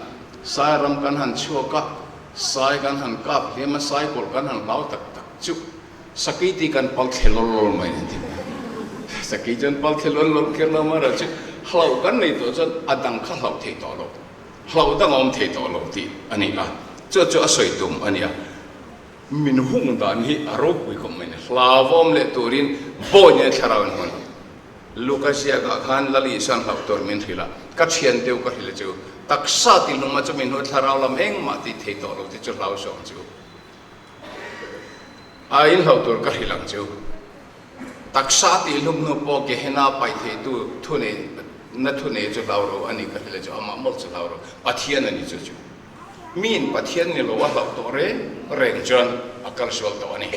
Sai ram kan han chhuak a, sai kan han kap hliam a, sai kawlh kan han hlau tak tak chu Sakei tih kan pal thle lawl lawl mai a ni. Sakei chuan pal thle lawl lawl kher lo amaherawhchu chu hlauh kan nei tawh chuan a dang kha hlauh thei tawh lo. Hlauh dang a awm thei tawh lo tih a ni a, chu chu a sawi tum a ni a. Min hung dan hi a ropui khawp mai a ni. Hlauhawm leh turin bawi nia thlarau in hmun. Luka ziakah khan Lal Isuan hlauh tur min hrilh a, ka thian deuh ka hrilh chu taksa ti hlum a chu min hnu thlarau lam engmah tih thei tawh lo te chu hlau suh ang chu. A in hlauh tur ka hrilh ang chu. Taksa tih hlum hnu pawh Gehenna paih theitu thunei na thunei chu hlau ro a ni ka hrilh a chu amah mawlh chu hlau ro Pathian a ni chu chu. Miin Pathian ni lo a hlauh tawh reng reng chuan a kal sual tawh a ni.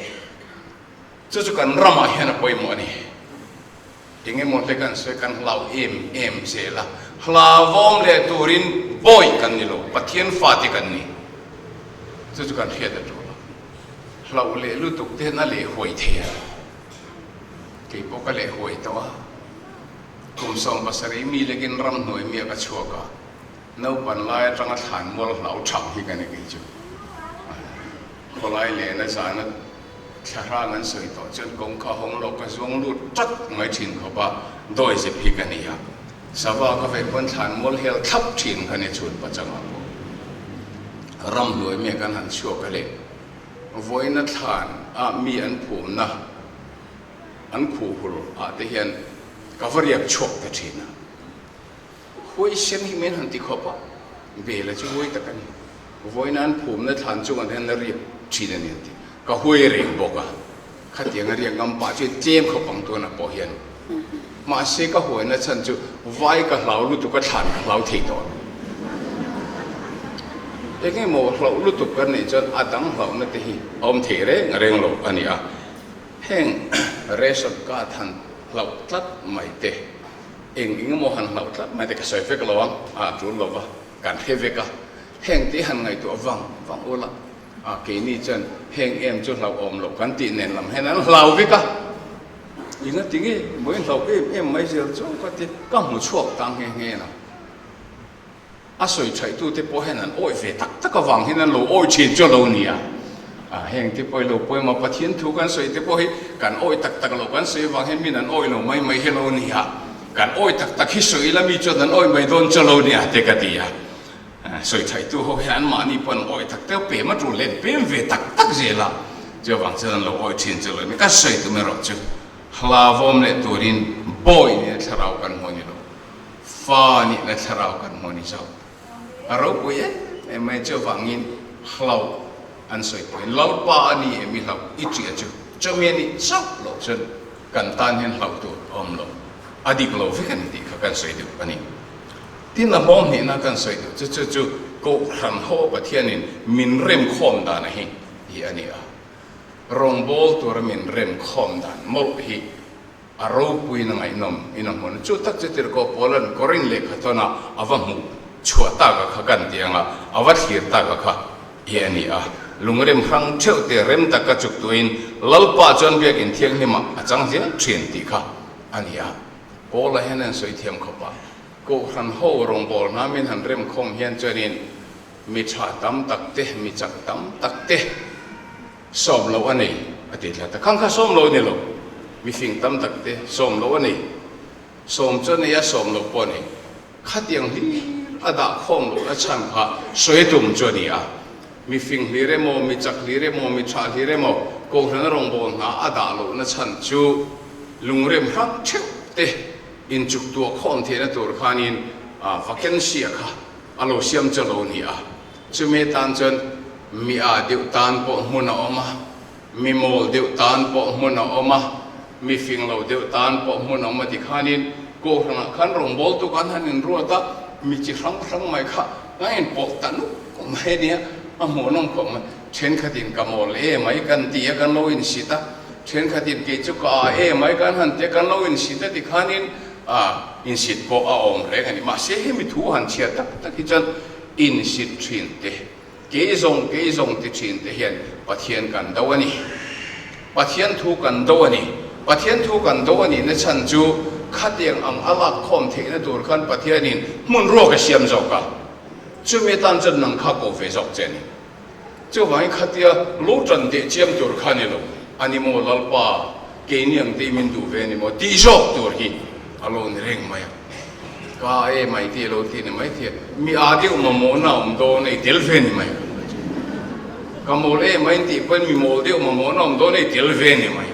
Chu chu kan ramah hian a pawimawh a ni. Eng emaw hle kan sawi kan hlau em em zel a, hlauhawm leh turin bawi kan ni lo, Pathian fate kan ni. Chu chu kan hriat a tul a, hlauh leh lutuk te hian a leh huai thei a, kei pawh ka leh huai tawh a, kum 70 mi lekin ramhnuai mi a ka chhuak a, Naupan lai atanga thlan mual hlau thang hi ka ni kei chu. Khawlai lehna zana thlahrang an sawi tawh chuan kawngka hawng lawk ka zuang lut tat mai thin khawp a, dawi zep hi ka ni a. Sava ka vei pawn thlan mual hel thlap thin ka ni chhun pachangah pawh. Ramhnuai mi kan han chhuak a leh vawiina thlan ah mi an phumna an khuhhul ah te hian ka va riak chhuak ta thin a. Huaisen hi min han ti khawp a, Bela chu huai tak a ni. Vawiin an phumna thlan chungah hian a riak thin a ni an ti. Ka huai reng bawk a, khatiang a riak ngam pah chu tlem khawp ang tunah pawh hian. Mahse ka huaina chhan chu vai ka hlau lutuk a thlan ka hlau thei tawh lo. Eng emaw hlauh lutuk kan neih chuan a dang hlauhna te hi a awm thei reng reng lo a ni a. Heng ration card han hlauh tlat mai te. Eng eng emaw han hlauh tlat mai te ka sawi vek lo ang, a tul lo va, kan hre vek a, heng te han ngaihtuah vang vang ula, a keini chuan heng em chu hlauhawm loh kan tih nen lam hian an hlau vek a, eng a ti nge maw in hlauh em em mai zel chu ka ti, ka hmu chhuak ta nghe nghe na. A sawi thaitute pawh hian an awih ve tak tak avang hian an lo awih thin chu a lo ni a. A heng te pawh hi lo pawimawh Pathian thu kan sawi te pawh hi kan awih tak tak lo kan sawi avang hian min an awih lo mai mai hi a lo ni a. Kan awih tak tak hi sawi ila mi chuan an awih mai dawn chu a lo ni a te ka ti a. Sawi thaitu ho hian anmahni pawh an awih tak tak pem a tul let pem ve tak tak zel a. Chuvang chuan an lo awih thin chu a lo ni. Ka sawi tum erawh chu hlauhawm leh turin bawi nena thlarau kan hmu a ni lo. Fa nihna thlarau kan hmu a ni zawk. A ropui em em mai chuvangin hlauh an sawi pawhin Lalpa a ni em i hlauh i ṭiah chu chumi a nih chauh loh chuan kan tan hian hlauh tur a awm lo. A dik lo vek a ni tih kha kan sawi duh a ni. Tin a hlawm hnihna kan sawi duh chu chu chu Kohhran ho Pathianin min remkhawm dan a hi hi a ni a. Rawngbawl tura min remkhawm dan mawlh hi A ropuiin a ngaihnawm in a hmun. Chu tak chu Tirhkoh Paula'n Korin lehkha tawnah a va hmuh chhuah tak a kha kan ti ang a, a va thlir tak a kha hi a ni a. Lungrem hrang theuh te rem taka chuk tuahin Lalpa chuan biakinn thianghlimah a chang zel thin tih kha a ni a. Paula hian an sawi thiam khawp a, Kohhran ho rawngbâwl hna min han remkhawm hian chuanin mi tha tam tak te, mi chak tam tak te, Sawm loh a nei, a ti tlat a. Khang kha sawm loh a ni lo. Mifing tam tak te sawm loh a nei. Sawm chu a nei a, sawm loh pawh a nei. Khatiang hlir a dah khawm loh na chhan kha sawi tum chu a ni a. Mifing hlir emaw, mi chak hlir emaw, mi tha hlir emaw, Kohhran a rawngbâwl hna a dah loh na chhan chu lungrem hrang theuh te inchuk tuah khawm theihna tur khanin vacancy a kha a lo siam chu a lo ni a. Chumi tan chuan mi a deuh tan pawh hmun a awm a, mi mawl deuh tan pawh hmun a awm a, mi fing lo deuh tan pawh hmun a awm a ti khanin Kohhranah khan rawngbawltu khan han inruat a, mi chi hrang hrang mai kha a inpawlh ta nuk mai a nia. A hmuhnawm khawp mai. Thenkhatin ka mawl em mai kan ti a, kan lo insit a. Thenkhatin kei chu ka a em mai kan han ti a, kan lo insit a tikhanin a insit pawh a awm reng a ni. Mahse hemi thu han chhiat tak tak hi chuan insit thin te, kei zawng kei zawng ti thin te hian Pathian kan do a ni. Pathian thu kan do a ni. Pathian thu kan do a nihna chhan chu khatiang ang a lak khawm theihna tur khan Pathianin hmun ruak a siam zawk a. Chumi atan chuan nang kha ko ve zawk che a ni. Chuvangin khatia lo tan teh chiam tur kha ni lo, a ni maw Lalpa, keini ang te min duh ve a ni maw tih zawk tur hi a lo ni reng mai a. Ka e mai tih a lo ti ni mai thei a, mi aa deuh mamawhna a awm dawn a i tel ve ni mai. Ka mawl e mai tih pawhin mi mawl deuh mamawhna a awm dawn a i tel ve ni mai.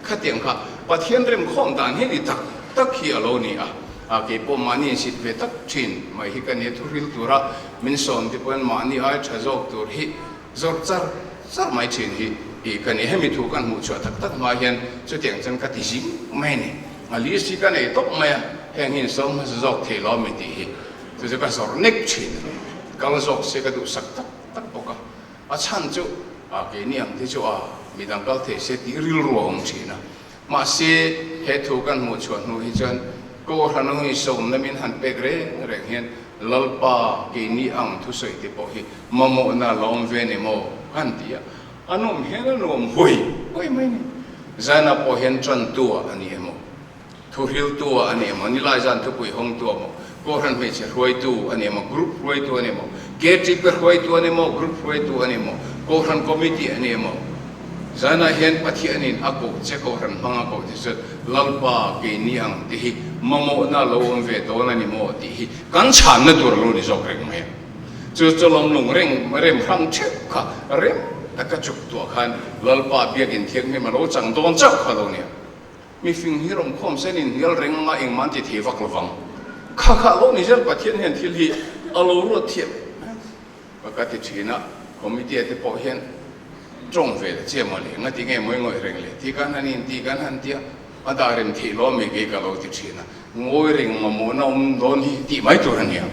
Khatiang kha Pathian remkhawm dan hi ni tak tak hi a lo ni a, a kei pawh mahni insit ve tak thin mai hi ka nia thuhril tura min sawm te pawhin mahni ai tha zawk tur hi zawrh char char mai thin hi i ka ni. Hemi thu kan hmuh chhuah tak tak hma hian chutiang chuan ka ti zing mai a ni. A list hi ka nei tawp mai a, heng hi insawm hmasa zawk thei lo ami tih hi chu chu ka zawrh nek thin a ni. Kal zawk se ka duhsak tak tak bawk a. A chhan chu a keini ang te chu a midang kal thei se tih rilru a awm thin a. Mahse, he thu kan hmuh chhuah hnu hi chuan Kohhran a hun sawmna min han pek reng reng hian Lalpa keini ang thusawi te pawh hi mamawhna la awm ve ni maw kan ti a. A nawm hian a nuam huai huai mai ni. Zaina pawh hian tantua a ni emaw? Thuhriltu a ni emaw, Nilai zan thupui hawngtu a maw, Kohhran hmeichhe hruaitu a ni emaw, Group hruaitu a ni emaw, KTP hruaitu a ni emaw, Group hruaitu a ni emaw, Kohhran Committee a ni emaw, Zanah hian Pathianin a koh che Kohhran hmang a koh te chuan Lalpa keini ang te hi mamawhna lo awm ve dawn a ni maw tih hi kan chhanna tur a lo ni zawk reng mai a. Chu chu lawmlung reng rem hrang theuh kha rem taka chuk tuah khan Lalpa biakin thianghlim a lo chang dawn chauh kha lo nia. Mifing hi rawn khawm sen in hnial reng anga engmah an ti thei vak lovang. Kha kha lo ni zel Pathian hian thil hi a lo ruat thiam em? Ka ti thin a, committee te pawh hian tawng ve ta che maw le, ngati nge mawi ngawih reng le ti kan han in ti kan han tia a dah rem theih lo ami kei ka lo ti thin a, ngawi reng mamawhna awm dawn hi tih mai tur a nia.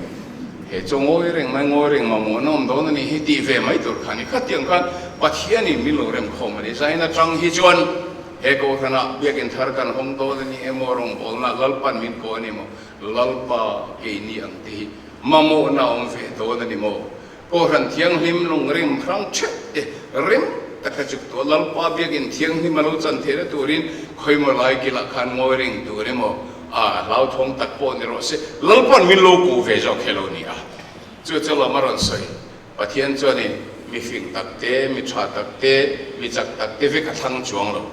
He chu ngawi reng mai ngawi reng mamawhna awm dawn a nih hi tih ve mai tur kha a ni. Khatiang khan Pathianin min lo remkhawm a ni. Zain atang hi chuan He Kohhranah biakinn thar kan hawng dawn a ni emaw, rawngbawlna Lalpan min ko a ni maw, Lalpa keini ang te hi mamawhna awm ve dawn a ni maw? Kohhran thianghlim lungrem hrang theuh te rem taka chuk tuah Lalpa biakinn thianghlim a lo chan theihna turin khawimaw lai kilah khan ngawi reng tur emaw, a hlauthawng tak pawh ni rawh se, Lalpan min lo ko ve zawk he lo ni a. Chu chu lam a rawn sawi. Pathian chuanin mi fing tak te, mi tha tak te, mi chak tak te vek a thlang chuang lo.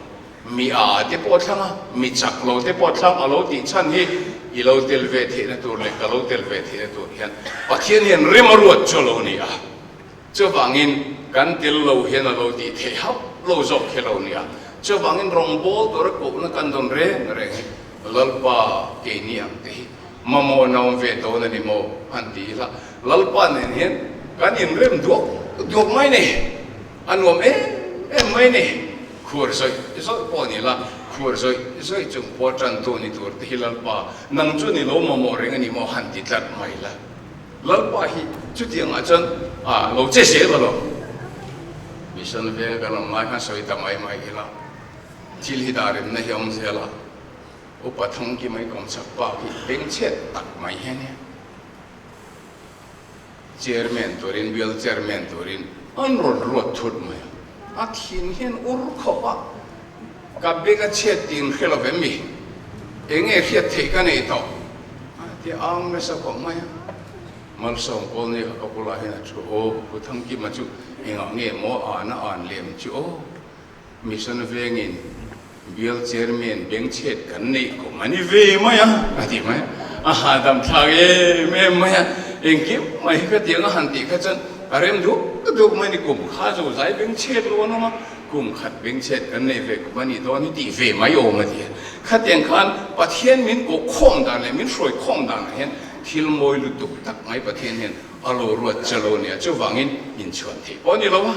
Mi a te pawh a thlang a, mi chak lo te pawh a thlang a lo tih chhan hi i lo tel ve theihna tur leh ka lo tel ve theihna tur hian Pathian hian rem a ruat chu a lo ni a. Chuvangin kan tel lo hian a lo tih theih hauh lo zawk hi a lo ni a. Chuvangin rawngbawl tura kohna kan dawn reng reng hi Lalpa keini ang te hi mamawhna awm ve dawn a ni maw han ti ila. Lalpa nen hian kan inrem duak duak mai ni, a nuam em em mai ni. Khuar zawih zawih pawh ni la, khuar zawih zawih chung pawh tantu ni tur te hi Lalpa, nang chu ni lo mamawh reng a ni maw han ti tlat mai la. Lalpa hi chutiangah chuan a lo che zel a lo. Mission venga kan awm lai khan sawi ta mai mai ila, thil hi dah remna hi a awm zel a, upa thangki mai kawmchhak pa khi bengchhet tak mai hi a nia. Chairman turin, Bial Chairman turin an rawn ruat thut mai a, a thin hian ur khawp a, ka beng a chhiat tih in hre lo vem mi? Enge hriat theih ka nei tawh? A ti ang nasa khawp mai a, Malsawm kawl nei kha ka bulah hian a thu, aw Pu Thangkima chu engah nge maw a an a an lem chu aw. Mission vengin Bial Chairman bengchhet kan neih kum a ni ve mai a, a ti mai a. A hahdam thlak em em mai a, engkim mai hi ka ti ang a han tih kha chuan a rem duk duk mai a ni. Kum kha zo zai bengchhet lo an awm a, kum khat bengchhet kan neih ve kum a nih dawn hi tih ve mai awm a ti a. Khatiang khan Pathian min koh khawm dan leh min hruai khawm danah hian thil mawi lutuk tak mai Pathian hian a lo ruat che lo nia, chuvangin inchhuan theih pawh a ni lo a.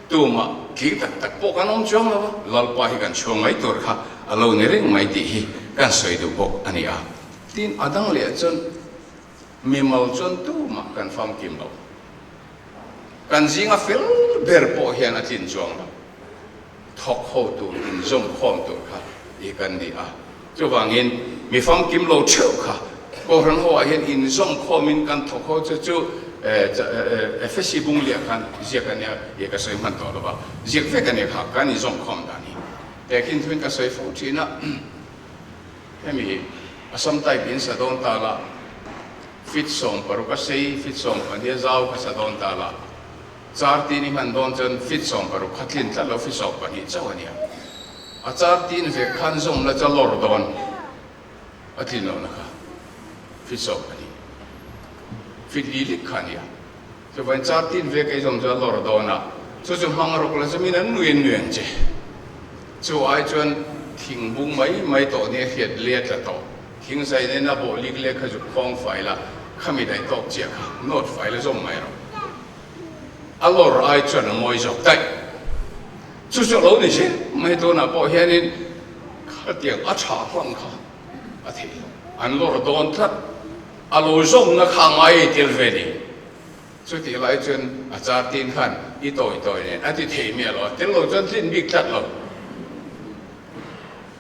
Tumah tling tak tak pawh kan awm chuang lo a, Lalpa hi kan chhuang mai tur kha a lo ni reng mai tih hi kan sawi duh bawk a ni a. Tin, a dang leh chuan mimal chuan tumah kan famkim lo. Kan zinga fel ber pawh hian a tlin chuang lo. Thawk ho tur, inzawm khawm tur kha i kan ni a. Chuvangin mi famkim lo theuh kha Kohhran ho ah hian inzawm khawmin kan thawk ho chu chu Efesi bung liah khan ziak a nia i ka sawi hman tawh lo va, ziak vek a nia kha kan inzawm khawm dan hi. Tehkhin thuin ka sawi fo thin a, hemi Assam type in sa dawn ta la, fit 16 a sei, fit 12 a zau kha sa dawn ta la, Char tin i hman dawn chuan fit 16 kha tlin tlat lo, fit 12 chauh a nia. A char tin vek khan zawm la chu a lawr dawn a tlin lohna kha fit 12, fit li lik kha a nia. Chuvain char tin vek ei zawm chu a lawr dawn a, chu chu hmang rawk la chu min an nui an nui ang che. Chu ai chuan thing bung mai mai tawh nia hriat leh a tla tawh. Thing zai nen a bawh lik leh kha zuk khawng fai la, khami daih tawk chiah kha nawt fai la zawm mai rawh. A lawr ai chuan a mawi zawk daih. Chu chu a lo ni zel mai tunah pawh hianin khatiang a tha hlang kha a theih lo. An lawr dawn tlat. A lo zawmna kha a ngai ei tel ve ni. Chutih lai chuan a char tin khan i tawi tawi nen a ti thei miah lo. A tel lo chuan tlin bik tlat lo.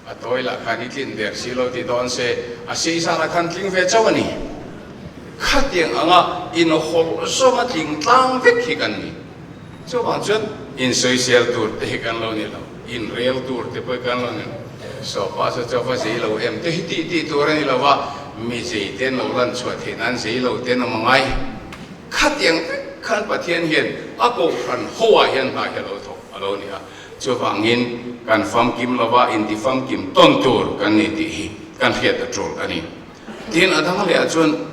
A tawi lah khan i tlin der si lo ti dawn se, a sei zan ah khan tling ve chauh a ni. Khatiang anga inhawlh zawng a tling tlang vek hi kan ni. Chuvang chuan insawisel tur te hi kan lo ni lo, inrel tur te pawh hi kan lo ni lo. Sawpa chu chaw va zei lo em te hi tih tih tur a ni lo va, mi zei te an lo lan chhuah theih nan zei lo te an awm a ngai. Khatiang vek khan Pathian hian a kohhran ho ah hian hna hi a lo thawk a lo ni a. Chuvangin kan famkim lova inti famkim tawn tur kan ni tih hi kan hriat a tul a ni. Tin, a dang lehah chuan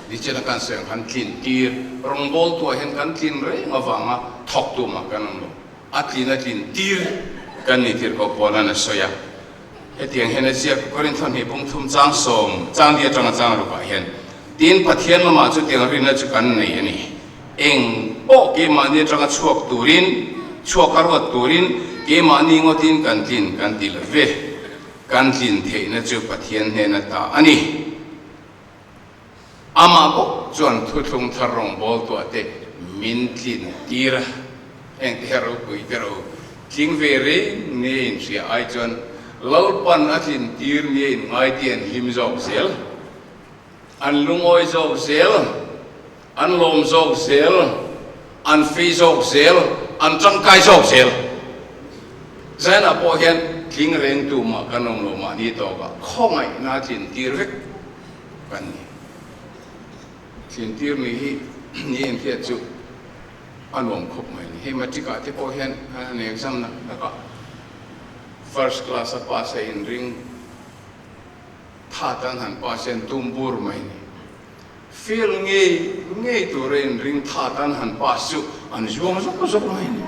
Nichina kan sawi ang khan tlin tir rawngbawltuah hian kan tlin reng avanga thawk tumah kan awm lo. A tlin a tlin tir kan ni tir koh Paula'n a sawi a. Hetiang hian a ziak, Korinth hnih bung thum chang sawm, chang li atanga chang rukah hian, Tin, Pathian lamah chutiang rinna chu kan nei a ni. Eng pawh keimahni atanga chhuak turin, chhuak a ruat turin, keimahni ngawtin kan tlin kan ti lo ve. Kan tlin theihna chu Pathian hnena ta a ni. Amah bawk chuan thuthlung thar rawngbawltuah te min tlin tir a, heng te hi a ropui ber o. Tling ve reng nge inhria ai chuan Lalpan a tlin tir nge in ngai tih an hlim zawk zel, an lungawi zawk zel, an lawm zawk zel, an fei zawk zel, an tangkai zawk zel. Zainah pawh hian tling reng tumah kan awm lo mahni tawkah khawngaihna a tlin tir vek. Kan ni. Tlintir ni hi ni inhriat chu a nuam khawp mai ni. Hei matric ah te pawh hian an exam nak nak a, first class a pass a inring tha tan han pass hian tum bur mai ni. Fail ngei ngei tur a inring tha tan han pass chu an zuang zawk zawk mai ni.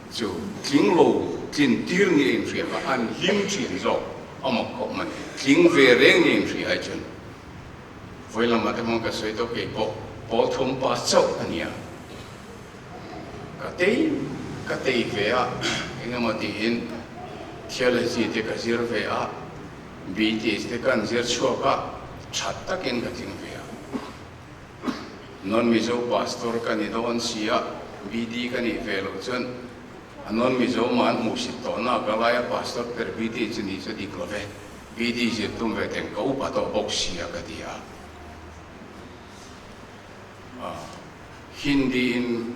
Chu tling lo tlintir ni a inhria kha an hlim thin zawk a mak khawp mai. Tling ve reng ni a inhria ai chuan vawi lamah te hmang ka sawi tawh kei pawh pawl thum pass chauh a nia. Ka tei ka tei ve a eng emaw tiin theology te ka zir ve a, BTH te ka an zir chhuak a, that takin ka tling ve a. Non-Mizo pastor ka ni dawn si a, BD ka nih ve loh chuan a non-Mizo mah an hmuhsit tawh na ka lai a pastor per BD chu ni chu dik lo ve, BD zir tum ve teng ka upa tawh bawk si a ka ti a. Hindi in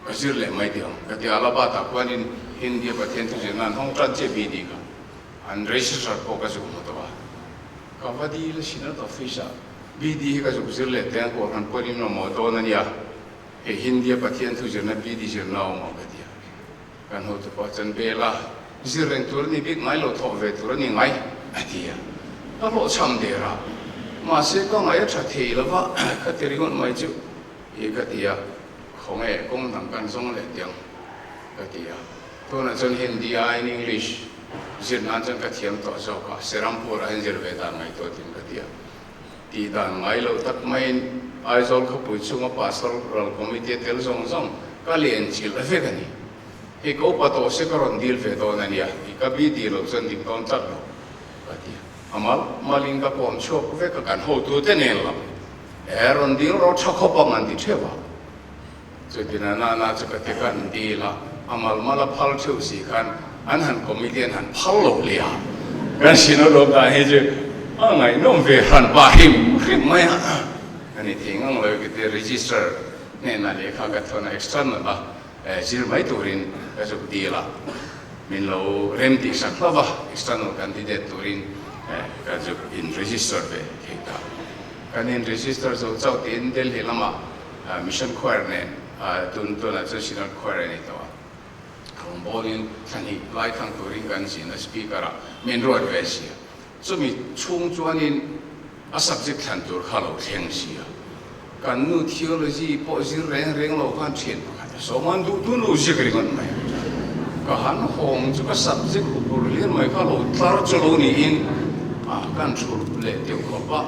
ka zir leh mai tih ang ka ti a, Allahabad ah khuanin Hindi a Pathian thu zirna an hawng tan chiah BD kha an register pawh ka zuk hmu tawh a, ka va dil a Synod office ah. BD hi ka zuk zir leh teng pawh han pawhin in mamawh dawn a nia, hei Hindia Pathian thu zirna BD zirna a awm ang ka ti a. Kan hotu pawh chuan Bela zir reng tur a ni bik ngai lo, thawh ve tur a ni ngai a ti a. Ka hlawhchham der a, mahse ka ngaih a tha thei lo va, ka ti ringawt mai chu i ka ti a, khawnge kawng dang kan zawng leh tiang ka ti a. Tunah chuan Hindi aiin English zir nan chuan ka thiam tawh zawk a, Serampur ah hian zir ve dan ngaihtuah tin ka ti a. Tih dan ngai lo tak maiin Aizawl khawpui chhunga Pastoral Committee a tel zawng zawng ka len chilh vek a ni. Hei ka upa tawh se ka rawn dil ve dawn a nia, i ka bi dil loh chuan dik dawn tlat lo ka ti a. A mal malin ka kawm chhuak vek a, kan hotute nen lam he rawn dil rawh tha khawp ang an ti theuh a. Chuti na na na chu ka ti kan dil a, a mal mal a phal theuh si khan an han committee an han phal lo leh a, kan synod awm dan hi chu a ngaihnawm ve hran pah hrim hrim mai a, ka ni thei ngang lo ka ti register hnenah lehkha ka thawn a external a zir mai turin ka zuk dil a, min lo rem tih sak hlauh a, external candidate turin ka zuk in register ve thei ta. Kan in register zo chauh tiin Delhi lamah Mission Choir nen tun tunah chuan Synod Choir a ni tawh a, rawngbawlin thla hnih lai thlang turin kan zin a, Speaker ah min ruat ve si a, chumi chhung chuanin a subject thlan tur kha lo thleng si a, kan nu theology pawh zir reng reng lo khan thian pakhat a sawm an duh tun lo ziak ringawt mai a, ka han hawng chu ka subject huphur hlir mai kha lo tlar chu lo niin a kan thulh leh deuh khawp a,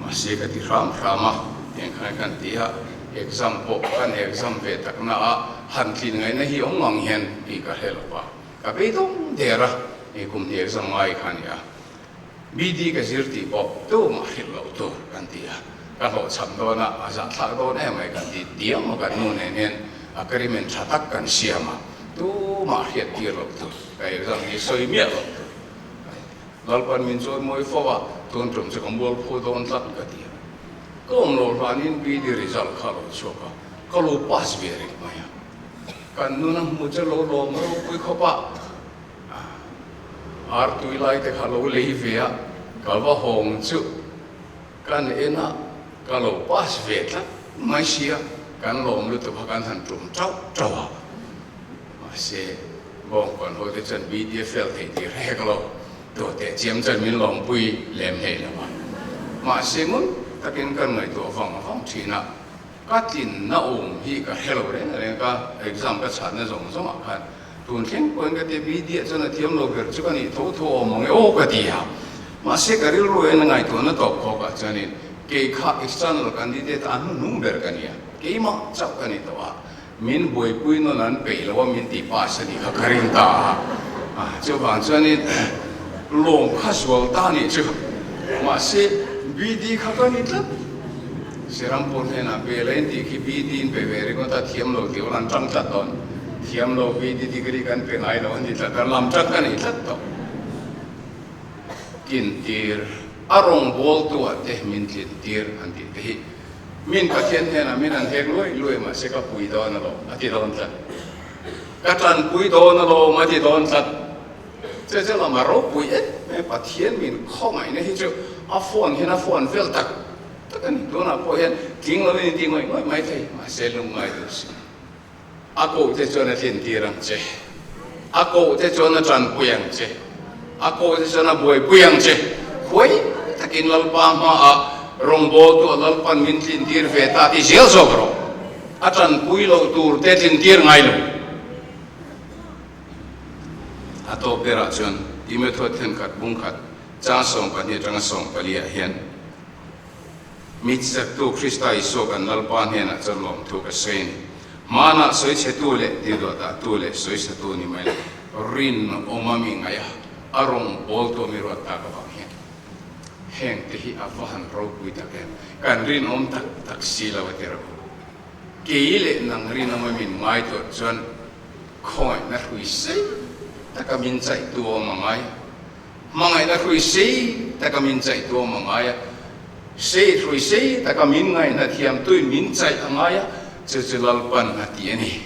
mahse ka ti hram hram a. Eng khan kan ti a, exam pawh kan exam ve tak na a, han tlin ngaihna hi awm ang hian tih ka hre lo va, ka beidawng der a, hei kum hnih exam ngai kha a ni a, BD ka zir tih pawh tumah hrilh loh tur kan ti a, ka hlawhchham dawn a, a zahthlak dawn em mai kan ti diam a, kan nu nen hian agreement tha tak kan siam a, tumah hriat tir loh tur, ka exam hi sawi miah loh tur kan ti a. Lalpan min chawi mawi fo a, tun tum chu ka mualpho dawn tlat ka ti a. Ka awm loh hlanin BD result kha a lo chhuak a, ka lo pass ve reng mai a. Kan nun a hmu che lo lawm ropui khawp a, ar tui lai te kha lo lei ve a, ka va hawng chu kan en a, ka lo pass ve tlat mai sia, kan lawm lutuk a kan han tum tauh tauh a. Mahse, Bawngkawn ho te chuan BD a fail thei tih hrek lo, tuah teh chiam chuan min lawmpui lem hlei lo a. Mahse, ngun takin kan ngaihtuah vang vang thin a, ka tlinna awm hi ka hre lo reng reng ka exam ka chhatna zawng zawngah khan tun thleng pawhin ka tia BD ah chuan a thiam lo ber chu ka nih tho tho awm ang e aw ka ti a. Mahse, ka rilru en ngaihtuahna tawp khawkah chuanin kei kha external candidate a hnuhnung ber ka ni a, keimah chauh ka ni tawh a. Min buaipui nawn an peih lo a min ti pass a nih kha ka ring ta a, chuvang chuanin lawm kha zual ta nih chu mahse BD kha ka ni tlat. Serampur hnenah bel a intih khi BD in pe ve ringawt a thiam lo tih an tang tlat dawn, thiam lo BD degree kan pe ngai lo a ni tlat a, lam tang ka nei tlat tawh. Kintir a rawngbawltuah te min tlintir an tih te hi. Min Pathian hnenah min an hek luai luai mahse ka pui dawn alawm a ti dawn tlat. Ka tanpui dawn alawm a ti dawn tlat. Che che lam a ropui em em Pathian min khawngaihna hi chu a phone hian a phone vel tak tak a ni. Tunah pawh hian tling lovin in ti ngawih ngawih mai thei mahse lungngai duh si. A kohte chuan a tlintir ang che. A kohte chuan a tanpui ang che. A kohte chuan a buaipui ang che. Huai takin Lalpa hmaah rawngbawltu a Lalpan min tlintir ve ta ti zel zawk rawh. A tanpui loh tur te tlintir ngai lo. A tawp berah chuan Timothy thenkhat bungkhat chang 12 atanga 14 ah hian, Mi chaktu Krista Isua kan Lalpa hnenah chuan lawmthu ka sawi a ni. Hmanah sawichhetu leh tiduahdahtu leh sawisatu ni mai lo, rinawma mi ngaih a, a rawng bawltu a mi ruat tak avang hian hengte hi a va han ropui tak em! Kan rinawm tak tak si lo a ti rawh u. Kei leh nang rinawma min ngaituah chuan khawngaihna hrui sei taka min chaihtu a awm a ngai. Hmangaihna hrui sei taka min chaih tuam a ngai a, sei hrui sei taka min ngaihna thiam tuin min chaih a ngai a, chu chu Lalpan a ti a ni.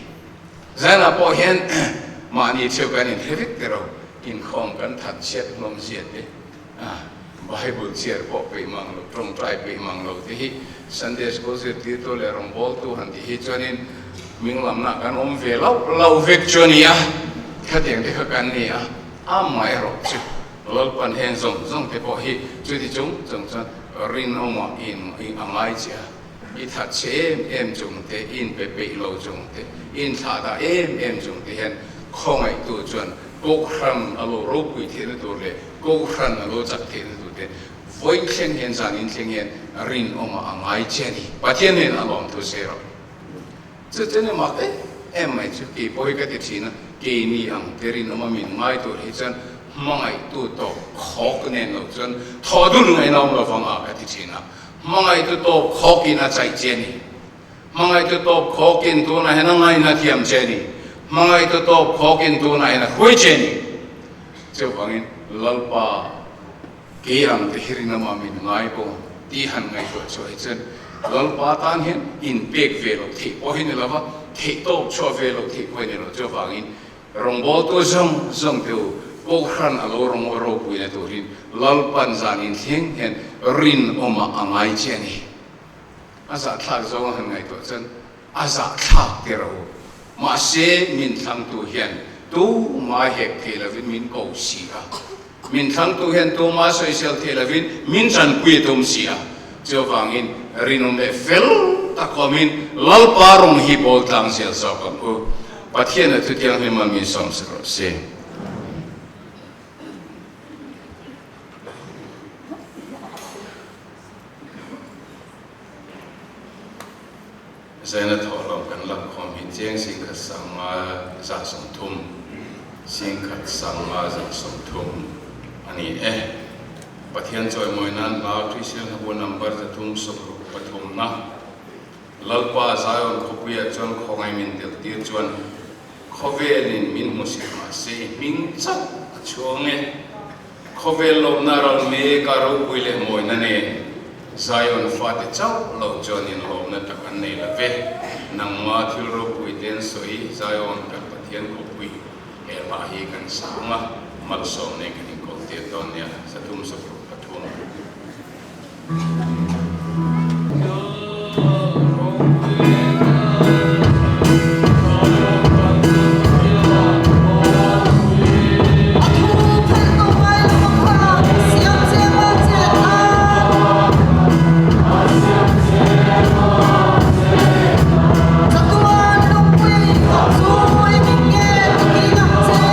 Zanah pawh hian mahni theuh kan inhre vek teh ro, inkhawm kan that chhiat hlawm zia te, Bible chhiar pawh peih mang lo, tawngtai peih mang lo te hi Sunday School zirtirtu leh rawngbawltu han tih hi chuanin hming lamna kan awm ve loh loh vek chu a ni a, khatiang te kha kan ni a. Amaherawh chu Lalpan heng zawng zawng te pawh hi chuti chung chung chuan rinawmah in a ngai che a, i that chhe em em chung te, i inpe peih lo chung te, i inthlahdah em em chung te hian khawngaihtu chuan Kohhran a lo ropui theihna tur leh Kohhran a lo chak theihna tur te vawi thleng hian zan in thleng hian rinawmah a ngai che a ni. Pathian nen a lawmthu se rawh. Chu chu ni mak em em mai chu kei pawh hi ka ti thin a, keini ang te rinawma min ngai tur hi chuan hmangaihtu tawp khawk nen lo chuan thaw dun ngaihna awm lovang a ka ti thin a, hmangaihtu tawp khawkin a chaih che a ni. Hmangaihtu tawp khawkin tunah hian a ngaihna thiam che a ni. Hmangaihtu tawp khawkin tunah hian a hruai che a ni. Chuvangin Lalpa kei ang te hi rinawma min ngai pawh tih han ngaihtuah chhuah hi chuan Lalpa tan hian inpek ve loh theih pawh hi ni lo va, theih tawp chhuah ve loh theih pawh hi ni lo. Chuvangin Rawngbawltu zawng zawng te u, Kohhran a lo rawng ropuina turin Lalpan zan inthleng hian rinawmah a ngai che a ni. A zahthlak zawng a han ngaihtuah chuan a zahthlak tir a u. Mahse, min thlangtu hian tumah hek thei lovin min ko si a. Min thlangtu hian tumah sawisel thei lovin min tanpui a tum si a. Chuvangin rinawm leh fel tak awmin Lalpa rawng hi bawl tlang zel zawk ang u. Pathian a thutiang hlim a min sawmsak rawh se. Zaina thawhlawm kan lakkhawm hi cheng 1530, 1530 a ni e. Pathian chawimawi nan hla Kristian hlabu number 363 na Lalpa Zion khawpuiah chuan khawngaih min tel tir chuan khawvelin min hmu sir mah se i hming chauh a chhuang e. Khawvel lawmna ral mek a ropui leh mawina nen Zion fate chauh lo chuan inlawmna tak an nei lo ve. Nangma thil ropui te an sawi, Zion kan Pathian khawpui he hla hi kan sang a, malsawm nen kan inkawl tir dawn nia, 363. A thu phelh tawh ngai lo a kha, siam che ma chet a. Chatuan lungpui chu i min nge ti ang che.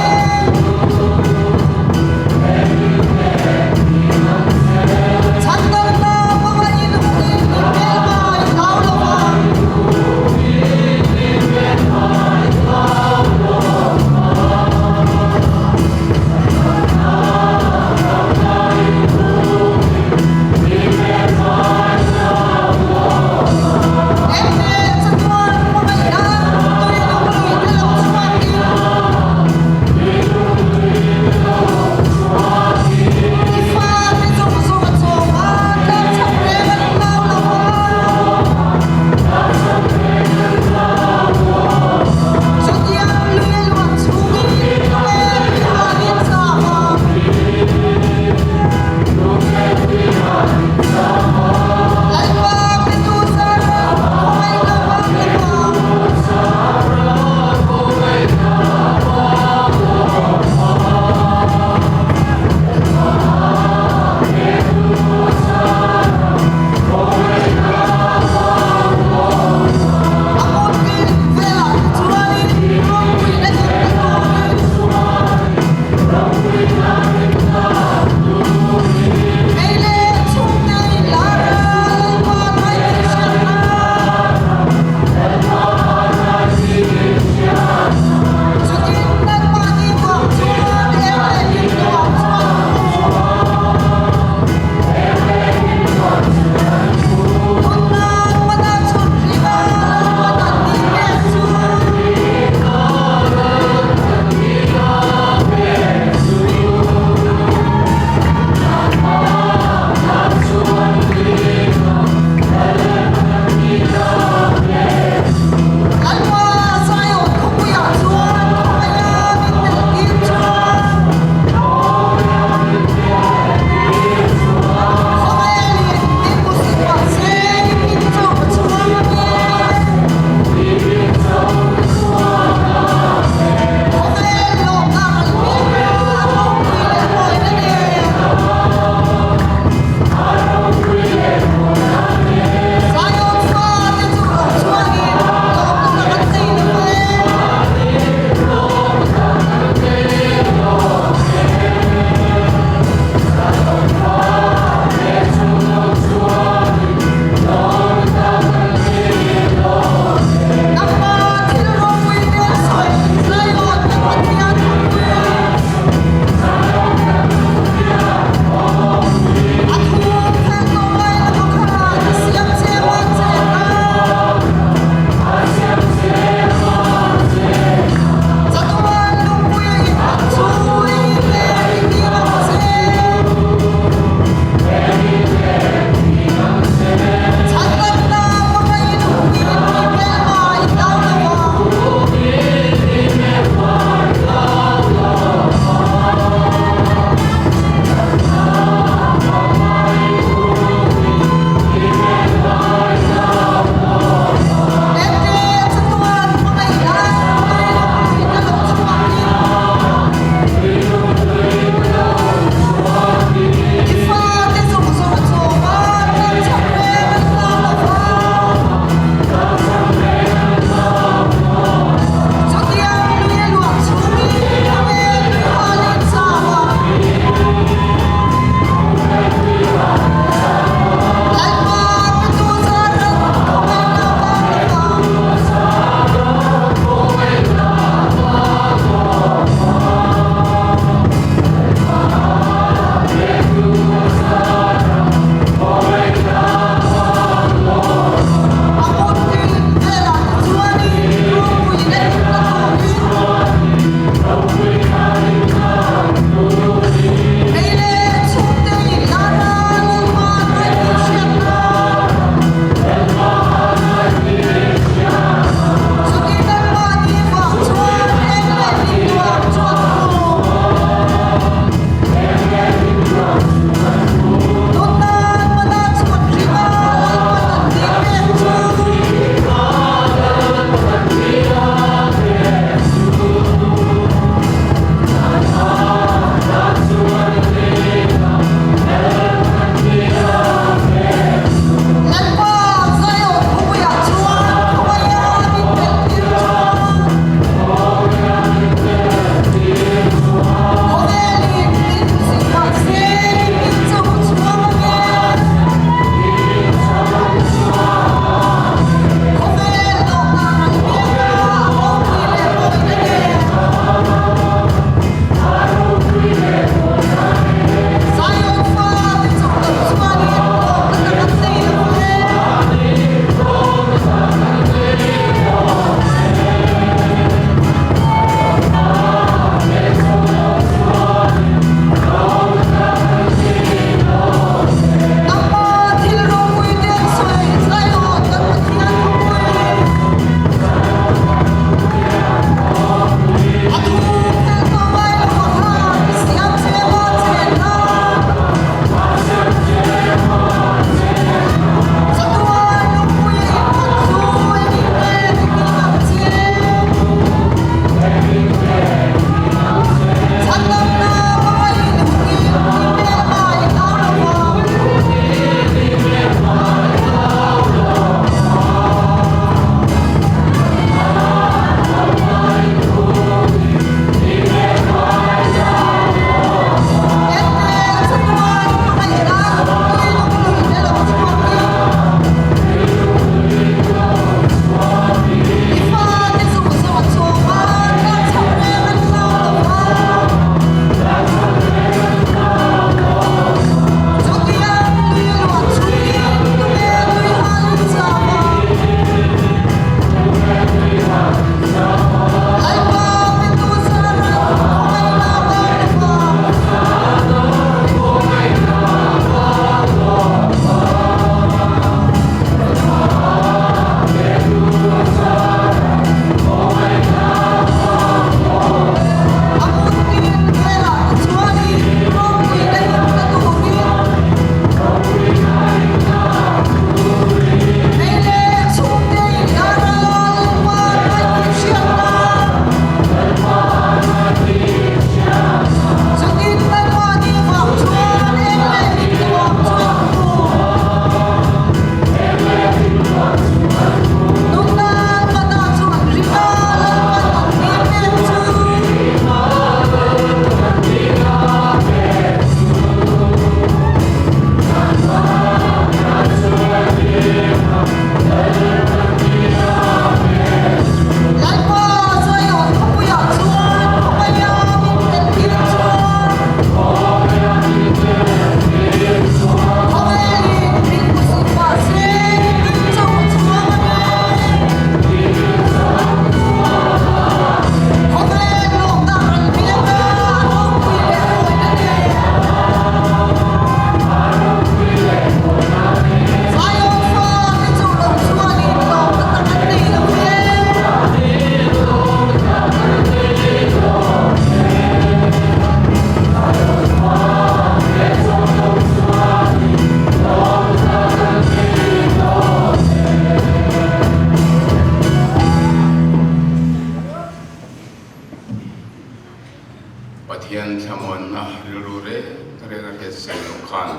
Rian a hriat sen loh khan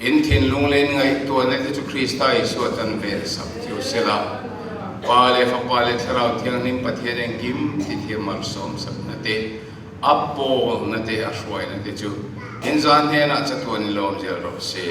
in thinlung leh in ngaihtuahna te chu Krista Isua tan vel sak chu sela, Pa leh Fapa leh Thlarau Thianghlim Pathian engkim tithiam malsawm sakna te, a pawlna te, a hruaina te chu in zan hnenah chatuan i lawm zel rawh se.